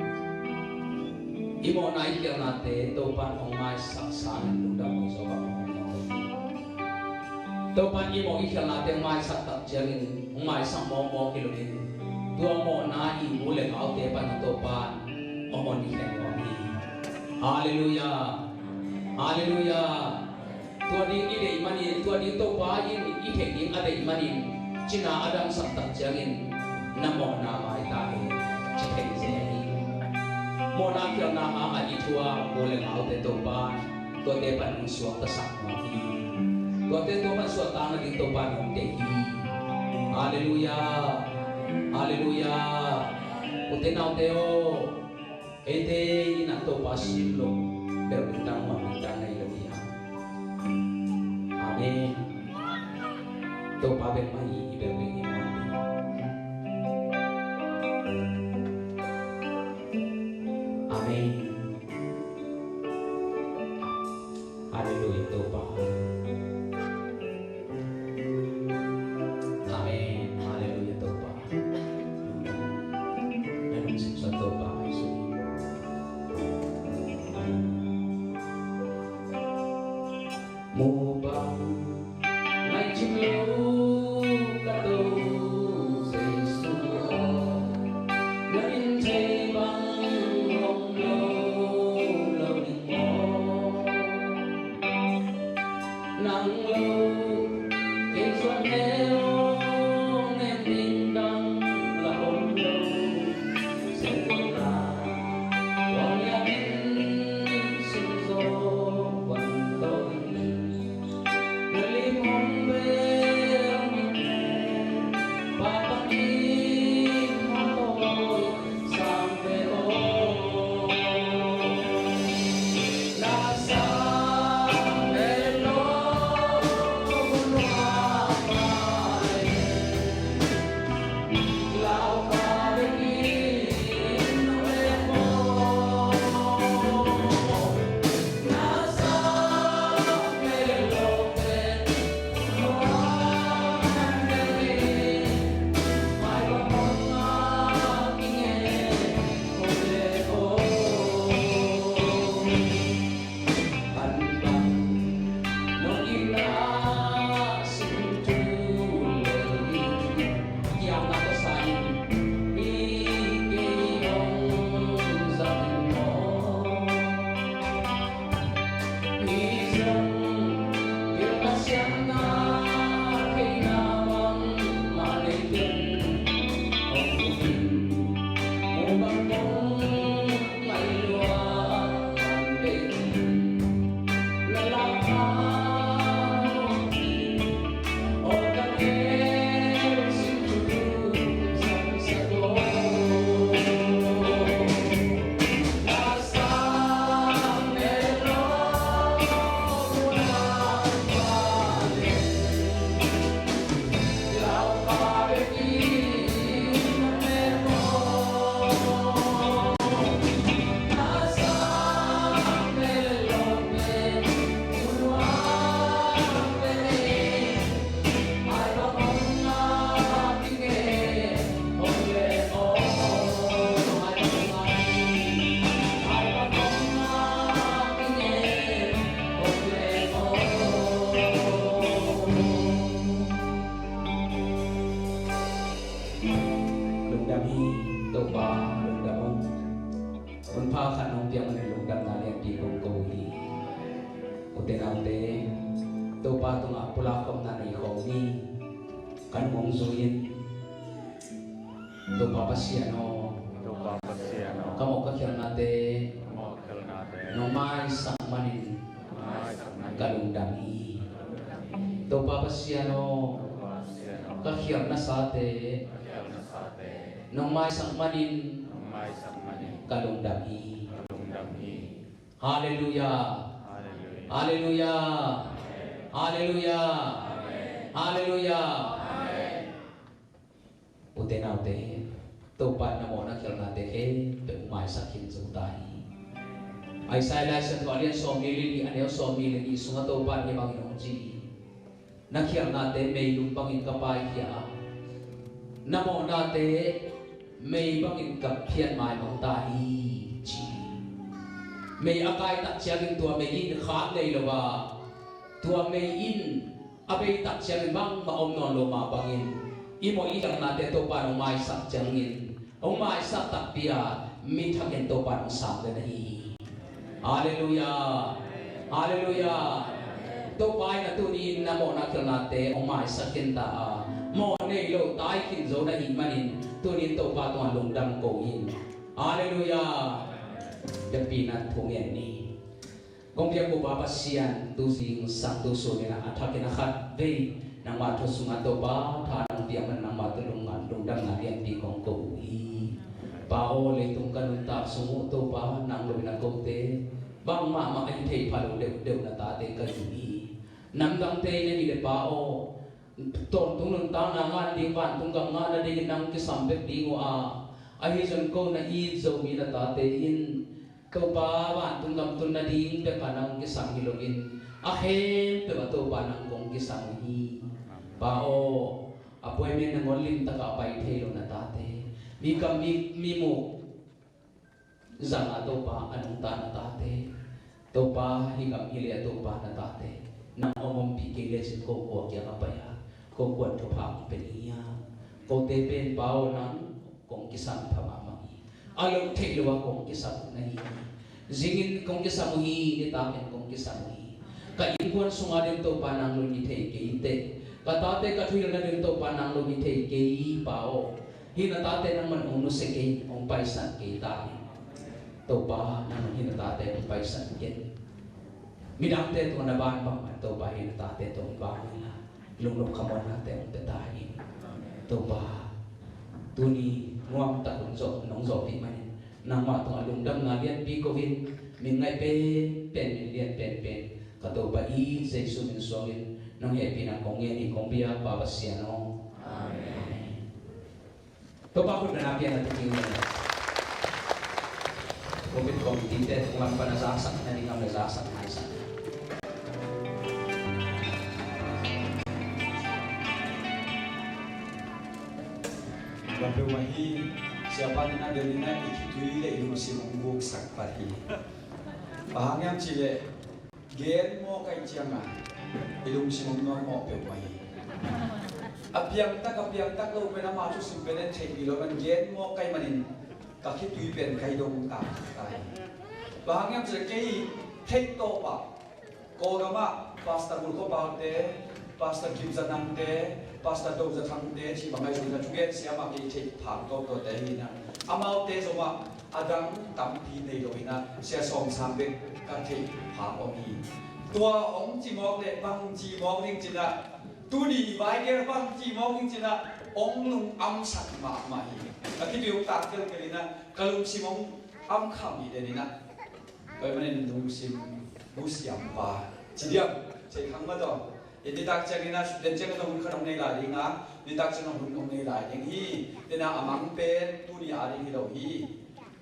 i mawhna i khialhnate Topa in hong maisak sangin lungdam lo zaw bang om lo hi. Topa in i mawh i khialhnate hong maisak tak ciangin hong maisak mawkmawk hi loin, tua mawhna i u le naute pan Topa in hong hon i khen nuam hi. Halleluiah. Halleluiah. Tua ding i deih manin, tua ding Topa in i theih ding a deih manin, cina a dangsak tak ciangin na mawhna mai ta hen ci thei zel hi. Mawhna khialhna hangah i thuak u le naute Topa in tuate pan hong suaktasak nuam hi. Tuate tua pan suakta nading Topa in hong deih hi. Halleluiah. Halleluiah. Ute naute aw, eite in a Topa sim lo bel lungdam huan lungdam nei lo hi hang. Amen. Topa bel mah hi, i bel bel hi huan hi. Amen. Halleluiah Topa. Amen. Halleluiah Topa. Na lungsim sung Topa ai sung. Mu bang ngaihcing lo ka To Jesu aw, na min thei bang om lo, lo ding maw? nang lo, kei zuan neu ngen ding dang la om lo. Singkung la wang ya min sing zo wan to. Lungdam hi, Topa, lungdam ung. Hun pha khat nong piak manin lungdamna lianpi kong ko hi. Ute naute, Topa tungah pulak khopna nei khawm ni. Kan hong zui in. Topa Pasian aw. Topa Pasian aw. Ka mawh ka khialhnate. Ka mawh khialhnate. Nong maisak manin. Nong maisak manin. Ka lungdam hi. Topa Pasian aw. Topa Pasian aw. Ka khialhnasate. Ka khialhnasate. Nong maisak manin. Nong maisak manin. Ka lungdam hi. Ka lungdam hi. Halleluiah. Halleluiah. Halleluiah. Amen. Halleluiah. Amen. Halleluiah. Amen. Ute naute, Topa in na mawhna khialhnate khempeuh maisak khin zo ta hi. Isaiah laisiangtho a lian sawmli le nih, a neu sawmli le nih sungah Topa in hih bangin hong ci hi. Na khialhnate meilum bangin ka paikhia a, na mawhnate mei bangin ka phiat maimang ta hi, ci hi. Mei a kai tak ciangin tua mei in khak nei lo a, tua mei in a bei tak ciangin bangmah om nawn lo mah bangin, i mawh i khialhnate Topa in hong maisak ciangin, hong maisak takpi a, mi thakin Topa in hong sang den ahi hi. Halleluiah. Halleluiah. Topa in a tuni in na mawhna khialhnate hong maisak khin ta a, mawh nei lo tai khin zo na hih manin tuni in Topa tungah lungdam ko in. Halleluiah. Biakpiakna thu ngen ni. Kong biak uh Pa Pasian, tu zing sang tu sun in a thakin a khat vei nangmah thu sungah Topa tha nong piak man nangmah tawh lungdamna lianpi kong ko uh hi. Pa aw, leitung ka nuntak sung uh Topa nang lo in a kote bangmah mah a hi thei pha lo deuhdeuh na tate ka hi hi. Namdangte in a hih leh Pa aw, tawntung nuntakna ngah nading, vantung gam ngah nadingin nang kisam bek ding uh a, ahi zong ko na it Zomi na tate in Topa vantung gam tun nading bek a nang kisam hi loin, a khempeuh ah Topa nang kong kisam uh hi. Pa aw, appointment nangawn limtak a pai thei lo na tate, mi kam mi, mi muh zang a Topa a nungta na tate, Topa hih gam hi leh a Topa na tate, nang hong ompih kei lecin ko kua kiang a pai a, ko kuan thupha hong pia ding hiam? Kote pen Pa aw nang kong kisam pha mahmah hi. A loh theih lo a kong kisam uh na hi hi. Zingin kong kisam uh hi, nitakin kong kisam uh hi. Ka innkuan sungah ding Topa nang lung hi thei kei teh. Ka tate ka thuhilna ding Topa nang lung hi thei kei Pa aw. Hih na tate nangman hong nusia kei, hong paisan kei ta in. Topa nang hih na tate hong paisan kei. Midangte tungah na ban bangmah Topa hih na tate tungah hong ban in la. Lungnop khamuannate hong pia ta in. Topa tuni nuamtak hun zawh nong zawhpih manin nangmah tungah lungdamna lianpi ko in, min ngaih penpen, min lian penpen ka Topa i Jesu min suangin nong hehpihna kong ngen hi kong biak Pa Pasian aw. Amen. Topa khut bengah piang a tuking le covid committee te tung lam pan a zaksak na ding lam le zaksak maisak. Lam peuhmah hi, siapa nina bel nina i khitui le i lungsim hong buksak pat hi. Bang hang hiam cihleh gen mawk ahih ciangin i lungsim hong nuam mawk peuhmah hi. A piangtak a piangtak lo pen ama thusim pen en theih ni lo man gen mawk ahih manin ka khitui pen ka hi dong tak ta hi. Bang hang hiam cihleh kei theih tawpah Kawlgamah Pastor Gul Khua Pau te, Pastor Gim Za Nang te, Pastor Do Za Thang te cih bang ahi zongin a thugen siamah kei theih phak tawptawte hi in a, amaute zomah a dang tampi nei lo in a, Sia Sawm Sang bek ka theih phak om hi. Tua hong ci mawk le bang ci mawk ding ci in a, tuni i vai gel bang ci mawk ding ci in a, hong lung amsak mahmah hi. Ka khitui hong tak kelkel in a, ka lungsim hong amkham hi den in a. Tua ahih manin lungsim nusiam pa ci diam, cei khang mah tawh. Nitak ciangin a, den ciangin a hun khat hong nei lai ding a, nitak ciangin a hun hong nei lai ding hi. Tena a mang pen tuni a ding hi lo hi.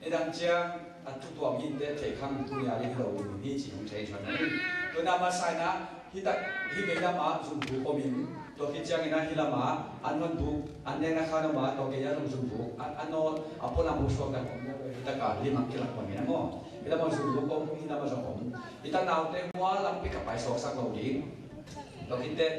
Nidang ciang a thutuam hi in te cei khang tuni a ding hi lo ding hi ci hong thei thuan hi. Tuna masa in a, Hih tak, hih vei lamah zungbuk om in, tua khit ciangin a hih lamah an hon buk, an nekna khan om a, tua gei a zong zungbuk, a, a nawl, a pualam buk suak dan om, hih tak a limang kilak bangin a maw. Hih lamah zungbuk om, hih lamah zong om. Hih tak naute hua lampi ka pai suaksak lo ding. Tua khit teh,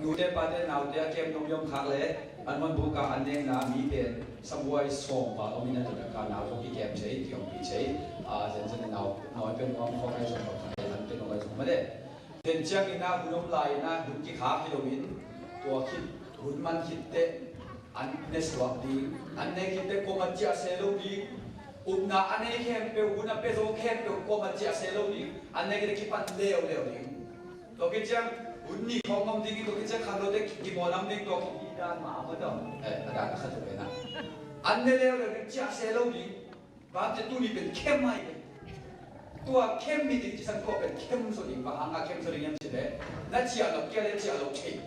nute pate naute a kem nong yom khak le, an hon buk a an nekna mi pen, sabuai sawm val om in a tua tak a nau zong kikem thei, kiompi thei. A, zenzen nau, nau pen nuam khawk ahi zong, an pen nuam ahi zong mah le. Den ciangin a hun om lai in a hun kikhak hi loin, tua khit hun man khit teh an ne suak ding, an ne khit teh kuamah ciah se lo ding, upna a nei khempeuh, hun a pia zo khempeuh kuamah ciah se lo ding, an ne khit teh kipan leuleu ding. Tua khit ciang hun nih khawng om ding, tua khit ciang khan lo teh kimawl lam ding, tua khit i dan mah a mawtaw, eh, a dan a khat zo pen a. An ne leuleu ding, ciah se lo ding. Bangte tuni pen khem ahi ve. Tua khem mi ding ci san tua pen khem zo ding, bang hang a khem zo ding hiam cih leh, na ciah lo kia le ciah lo thei.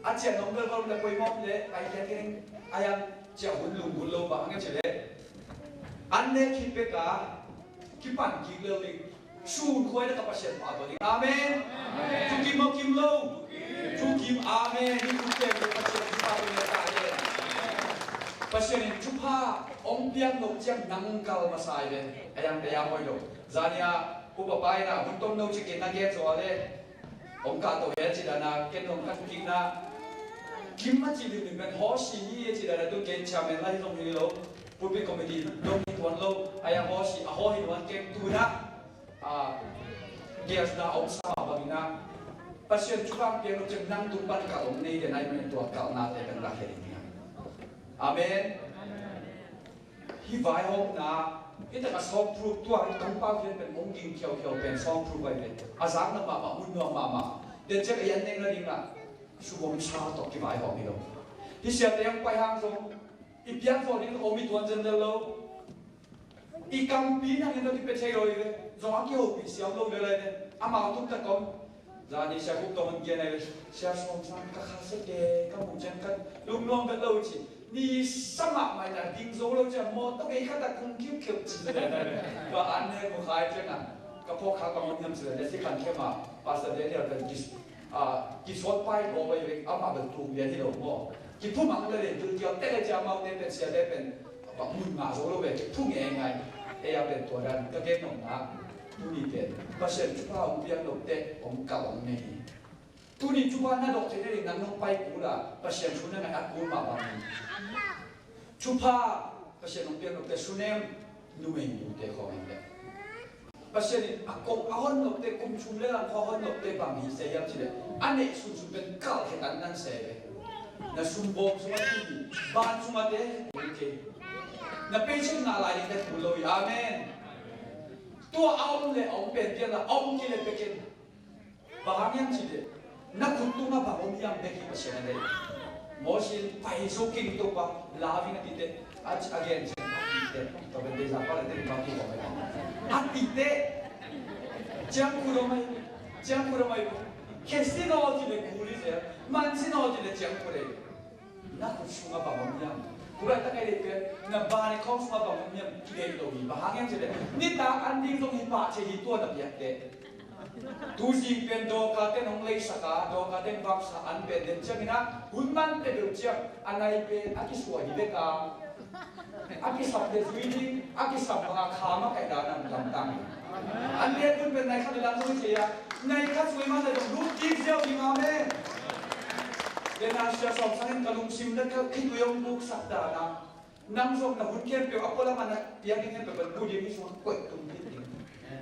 A ciah nong bel bel le poimawh le, ai kia kia ding, ai ang ciah hun lung hun lo bang hang hiam cih leh, an ne khit bek a kipan kik lel ding. Sun khuai le ka Pasian pa tua ding. Amen. Thukim maw kim lo? Thukim. Amen. Hi thukim le Pasian thupha tua ding ta le. Pasian in thupha hong piak nop ciang nang kal masa hi ve. A yang a yang hoih lo. Zania upa pa in a hun tom no ci ken na gen zaw le. Hong kah to he ci dan a ken hong kah kik na. Kim ma ci lim lim pen haw si hi ci dan a tu ken chairman la hi zong hi lo. Pulpit committee dong hi tuan lo. A yang haw si a haw hi tuan ken tu na. A, giasna a om sa mah bangin a, Pasian thupha piak lo ciang nang tung pan kal om nei den ahih manin tua kalnate kan rak he ding hi. Amen. Hih vaihawmna, hih tak a soundproof tua, hih kong pau hian pen hong ging khiauhiau pen soundproof ahi pen. A zakna mahmah, mun nuam mahmah. Den ciang a yan neng na ding a, sugom sa tawh kivaihawm hi lo. Hih siate hong pai hang zong, i piak vawh ding om i tuan zen lel lo. I kampi nangin tawh kipia thei lo hi ve. Zong a kihopih siam lo lel ahi ve. Amau tum tak om. Zani sia khup tawh hong kian ahi ve. Sia suam sang ka kha sek e, ka muh ciang ka lungnuam vet lo ci. Ni sa mahmah in a ding zo lo ciang mawtaw kei khat a kung khiukheuh ci. Ka an ne bu khai ciang a. Ka phawk kha ka mun hiam ci le si kan khem a. Pastor Daniel kan kis. A, kisawt pai kawk ahi ve, amah bel tuk lian hi lo maw. Kiphumang le le, dulkial tek le cia amaute pen, siate pen, bang mun ngah zo lo ve, kiphu ngeingai. Ei a pen tua dan, ka gen nopna, tuni pen, Pasian thupha hong piak lote, hong kal hong nei hi. Tuni thupha na dawh theihna ding nang nong pai kul a, Pasian thu na ngaih a kul mah bangin. Thupha, Pasian hong piak lote, sunem, numei nute khawng in le. Pasian in a kong a hon nopte, kum thum le lang khua hon nopte bang hi se hiam cih leh, a neih sunsun pen kalh khe tan nan se ve. Na sumbawm sungah ti, ban sungah te kul kei. Na paycheck ngah lai ding te kul lo hi. Amen. Tua a om le a om pen pian la a om kei le pia kei. Bang hang hiam cih leh, na khut tungah bang om hiam bek hi Pasian a deih. Moses in pai zo kei ning, Topa, lau ing a cih teh, a, a gen ciang a cih teh, tua pen deihzak pa le teh bang kibawm hi. A cih teh, ciangkhut om hi, ciangkhut om hi. Khe sin aw cih leh kul hi zel, man sin aw cih leh ciangkhut hi. Na khut sungah bang om hiam? Tulaitak a i deih pen, na bank account sungah bang om hiam? Kideih lo hi. Bang hang hiam cih leh, nitak an ding zong hi pah thei hi tua na piak teh. Tuzing pen Dorcas ten hong leisak a, Dorcas ten vaksa an pen den ciangin ah, hun man peuhpeuh ciang a nai pen a kisuah hi bek a, a kisap le zui ding, a kisap bang a kham a kaih dan a hong gamtang hi. An pen hun pen nai khat le dan zong hi thei a, nai khat zui man le zong lut kik ziau ding. Amen. Tua na Sia Sawm Sang in ka lungsim le ka khitui hong buksak dan a, nang zong na hun khempeuh a pualam a na piak ding khempeuh pen bu ding, hih sungah koih tung kik ding.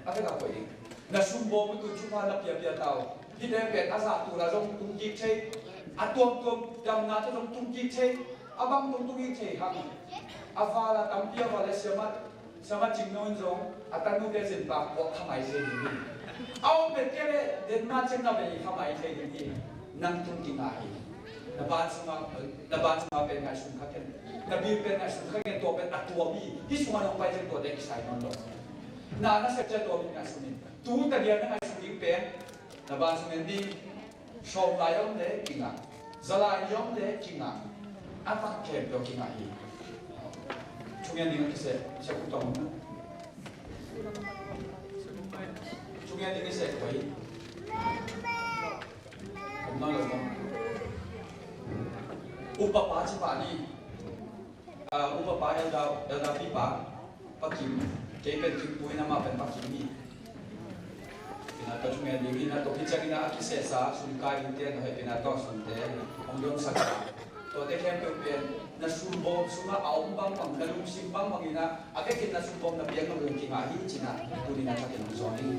A vek a koih ding. Na sumbawm uh tu thupha na piapia ta uh. Hih te pen a zah tul a zong tung kik thei. A tuamtuam damna tawh zong tung kik thei. A bang tung tung kik thei hang. A val a tampi a val a siamat, siamat cing no in zong a tanute zin pak kawk kha mai thei ding hi. A om pen kei le den ma ceng na bei kha mai thei ding hi. Nang tung kingah hi. Na ban sungah, na ban sungah pen ngaihsun kha ken. Na bil pen ngaihsun kha ken, tua pen a tuam hi. Hih sungah nong pai ciang tuate kisai nawn lo. Na, na sep ciang tua bil ngaihsun in. Tu tadian na ngaihsun ding pen, na ban sung en ding. Sawm lai om le kingah. Za lai om le kingah. A tak khempeuh kingah hi. Thungen ding a kiseh, sep uh tawh om na. Thungen ding a kiseh koi. Om nawn lo maw? Upa pa ci pah ni. Ah, upa pa, elder, elder pi pa, Pa Kim. Kei pen Kim Pu in, amah pen Pa Kim hi. Pi na ka thungen ding hi na, tua pi ciangin a kisehsa sum kai ding te, na hoi pi na tawh sum te hong donsak a. Tuate khempeuh pen na sumbawm sungah a om bangbang, na lungsim bangbang in a, a vekin na sumbawm na piak lo ding kingah hi ci-in a, tuni na thakin hong zawn hi.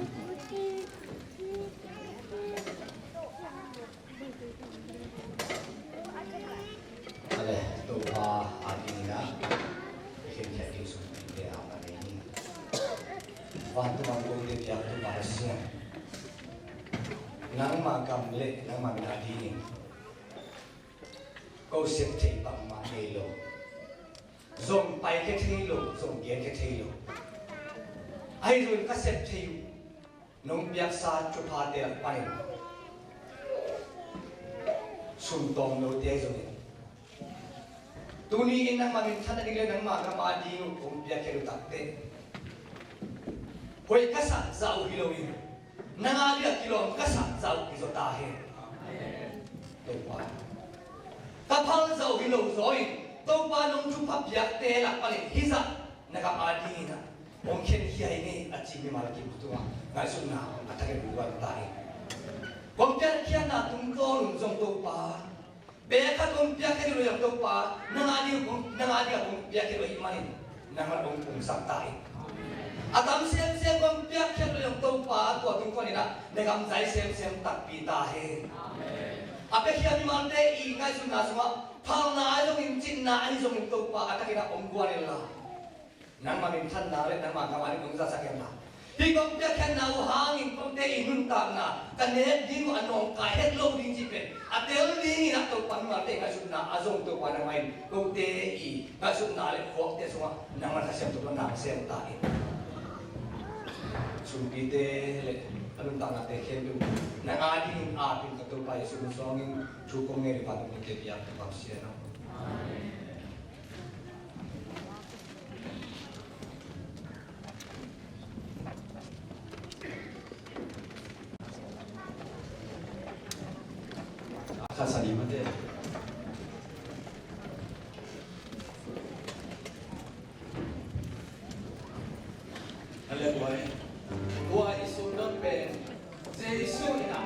Ale, Topa a dingin a, i khenkhiat ding sungte a, a ding hi. Vantung a kote piak Topa Pasian, nangmah gam le nangmah min a dingin ko sep thei bangmah nei lo. Zong paikhia thei lo, zong genkhia thei lo. Ahi zongin ka sep thei uh. Nong piaksa thuphate lak panin sum tawm lote zongin, tuni in nangmah minthan a ding le nangmah gam a ding uh kong piakhia lutakteh, hoih ka sak zah uh hi loin, nang a dingah kilawm ka sak zah uh hi zaw ta hen. Topa, ka phal zah uh hi lo zaw in, Topa nong thupha piakte lak panin hih zah na gam a dingin ah hong khenkhia in, a ci mimal kim tungah ngaihsutna a thakin hong guan ta in. Kong piakkhiatna tungtawn un zong Topa, bek khat kong piakkhiat uh lo zong Topa, nang a ding kong, nang a dingah kong piakkhiat uh ahih manin nangmah hong pumsak ta in. A tam semsem kong piakkhiat uh lo zong Topa, tua tungtawn in ah na gam zai semsem takpi ta hen. A piakhia mimalte i ngaihsutna sungah phalna ahi zongin, citna ahi zongin Topa, a thakin ah hong guan inla, nangmah minthanna le nangmah gam a ding hong zasak inla, hih kong piakkhiatna uh hangin kote i nuntakna ka nek ding uh a nawngkai het lo ding cih pen a tel dingin ah Topa, mimalte ngaihsutna a zong Topa, nangmah in kote i ngaihsutna le khuakte sungah nangmah na sem Topa, na sem ta in. Sumpite le a nuntaknate khempeuh nang a dingin apin ka Topa Jesu min suangin thu kong ngen hi. Vantung kote piak Topa Pasian aw. Khat sa ni mate. Hallelujah. Tua i sundon pen Jesu in ah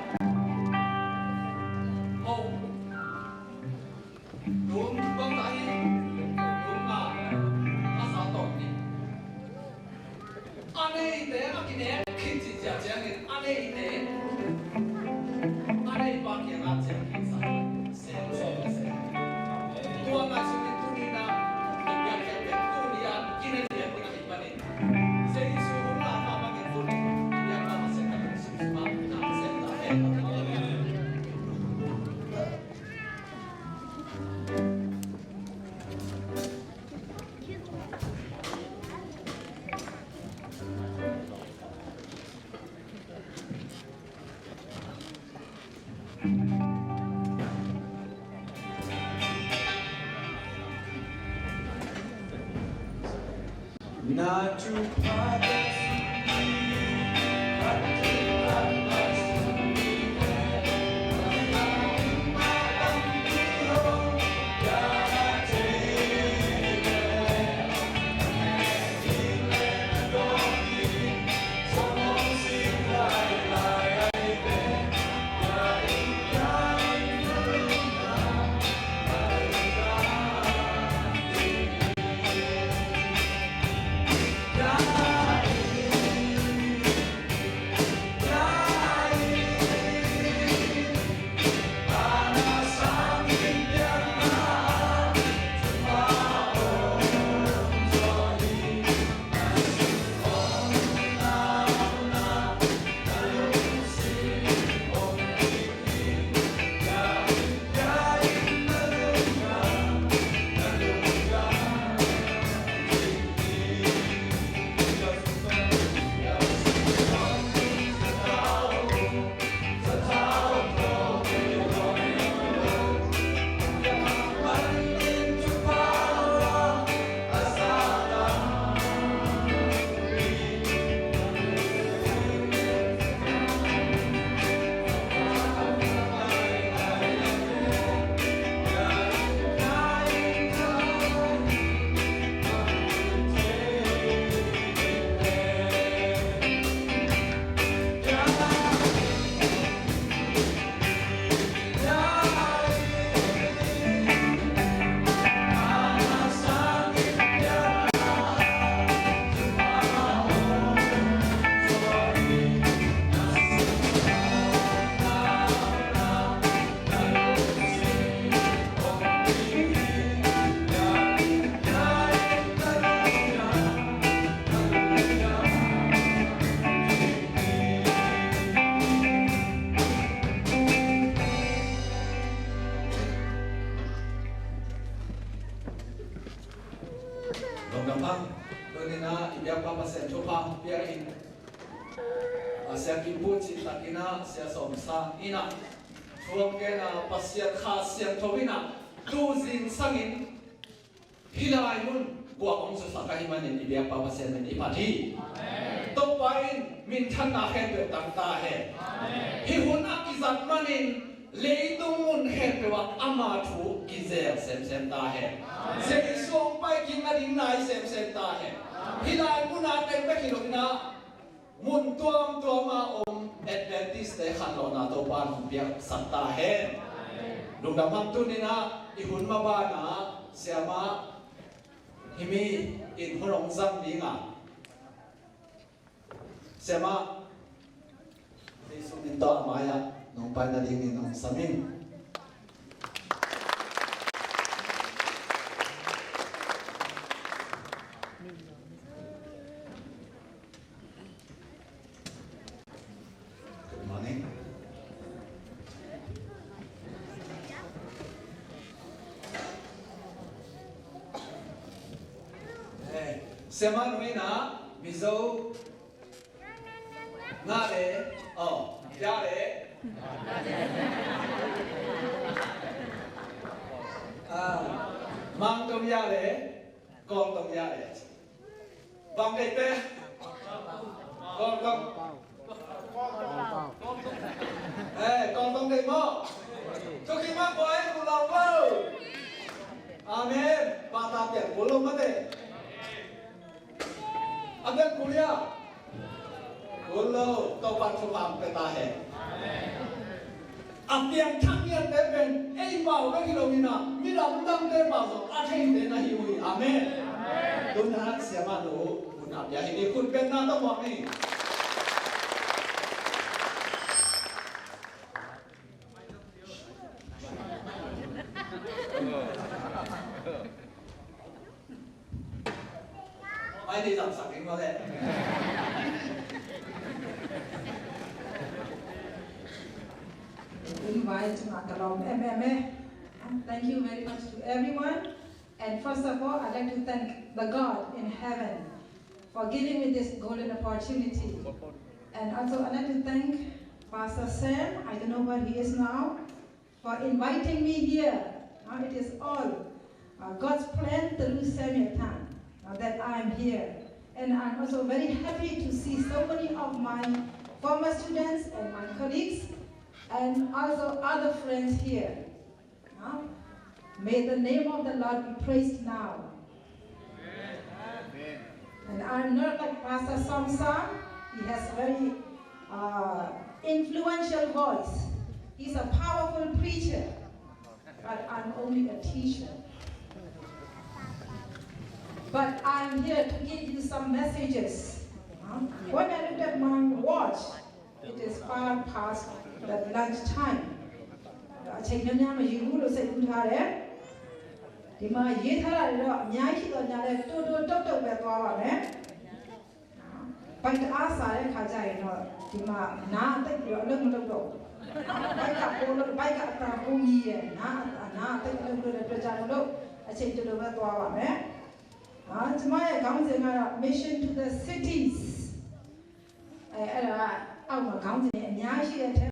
mo. Tum bang ta hi, tum na, a sa tawh ni. A neite a kinek Lungdam hang, tuni-in ah i biakpa Pasian thupha pia in, a Sia Kim Pu cih takin ah Sia Sawm Sang in ah thu hong gen a, Pasian Kha Siangtho in ah tu zingsang in hih lai mun guak hong susak ahih manin i biakpa Pasian min i phat hi. Amen. Topa in minthanna khempeuh tang ta hen. Amen. Hih hun a kizat manin leitung mun khempeuh ah ama thu kizel semsem ta hen. Amen. Jesu hong pai kik nading nai semsem ta hen. Amen. Hih lai mun a teng bek hi lo in ah mun tuamtuam a om Adventist-te khanlawhna Topa in hong piaksak ta hen. Lungdam hang, tuni-in ah i hun maban ah Siamah hih mi in hun hong zang ding a, Siamah Jesu min tawh a mai-ah nong pai nadingin hong sam ing. Good morning. Hey, Siamah nu in ah Mizo ngah le, oh, ya le, ah, Mang tong ya le, Kawng tong ya le. Bang deih pen? Kawng tong. Eh, Kawng tong deih maw? Thukim mah buai, ku lau maw? Amen. Pata pian ku lo mate. A pian ku lia. Ku lo, Topa thupha pia ta hen. A piangthak ngiatte pen ei pau bek hi lo in ah, midang dangte pau zong a theite na hi uh hi. Amen. Tun ah Siamah nu hun a pia hi ni, khut bengna tawh muak ni. Mai ni zamsak ing maw le. Wai cungah ka lawm em em e. Thank you very much to everyone. And first of all, I'd like to thank the God in heaven for giving me this golden opportunity. And also, I'd like to thank Pastor Sam, I don't know where he is now, for inviting me here. Uh, it is all uh, God's plan through Samuel Tan uh, that I am here. And I'm also very happy to see so many of my former students and my colleagues and also other friends here. Uh, may the name of the Lord be praised now. And I'm not like Pastor Song Sang. He has very uh, influential voice. He's a powerful preacher, but I'm only a teacher. But I'm here to give you some messages. Huh? When I looked at my watch, it is far past the lunch time. အချိန်များများမယူဘူးလို့စိတ်ကူးထားတယ်။ ဒီမှာရေးထားတာတွေတော့အများကြီးရှိတော့ညာလဲတိုးတိုးတုတ်တုတ်ပဲသွားပါမယ်။ ဘိုက်တအားစားတဲ့ခါကျရင်တော့ဒီမှာနားသိပ်ပြီးတော့အလုပ်မလုပ်တော့ဘူး။ ဘိုက်ကပိုလို့ဘိုက်ကအတန်ပိုမြည်တယ်။ နားအနားသိပ်အလုပ်လုပ်တဲ့အတွက်ကြောင့်မလို့အချိန်တိုတိုပဲသွားပါမယ်။ အာကျမရဲ့ခေါင်းစဉ်ကတော့ Mission to the Cities အဲအဲ့ဒါကအောက်မှာခေါင်းစဉ်တွေအများကြီးရှိတဲ့အထဲ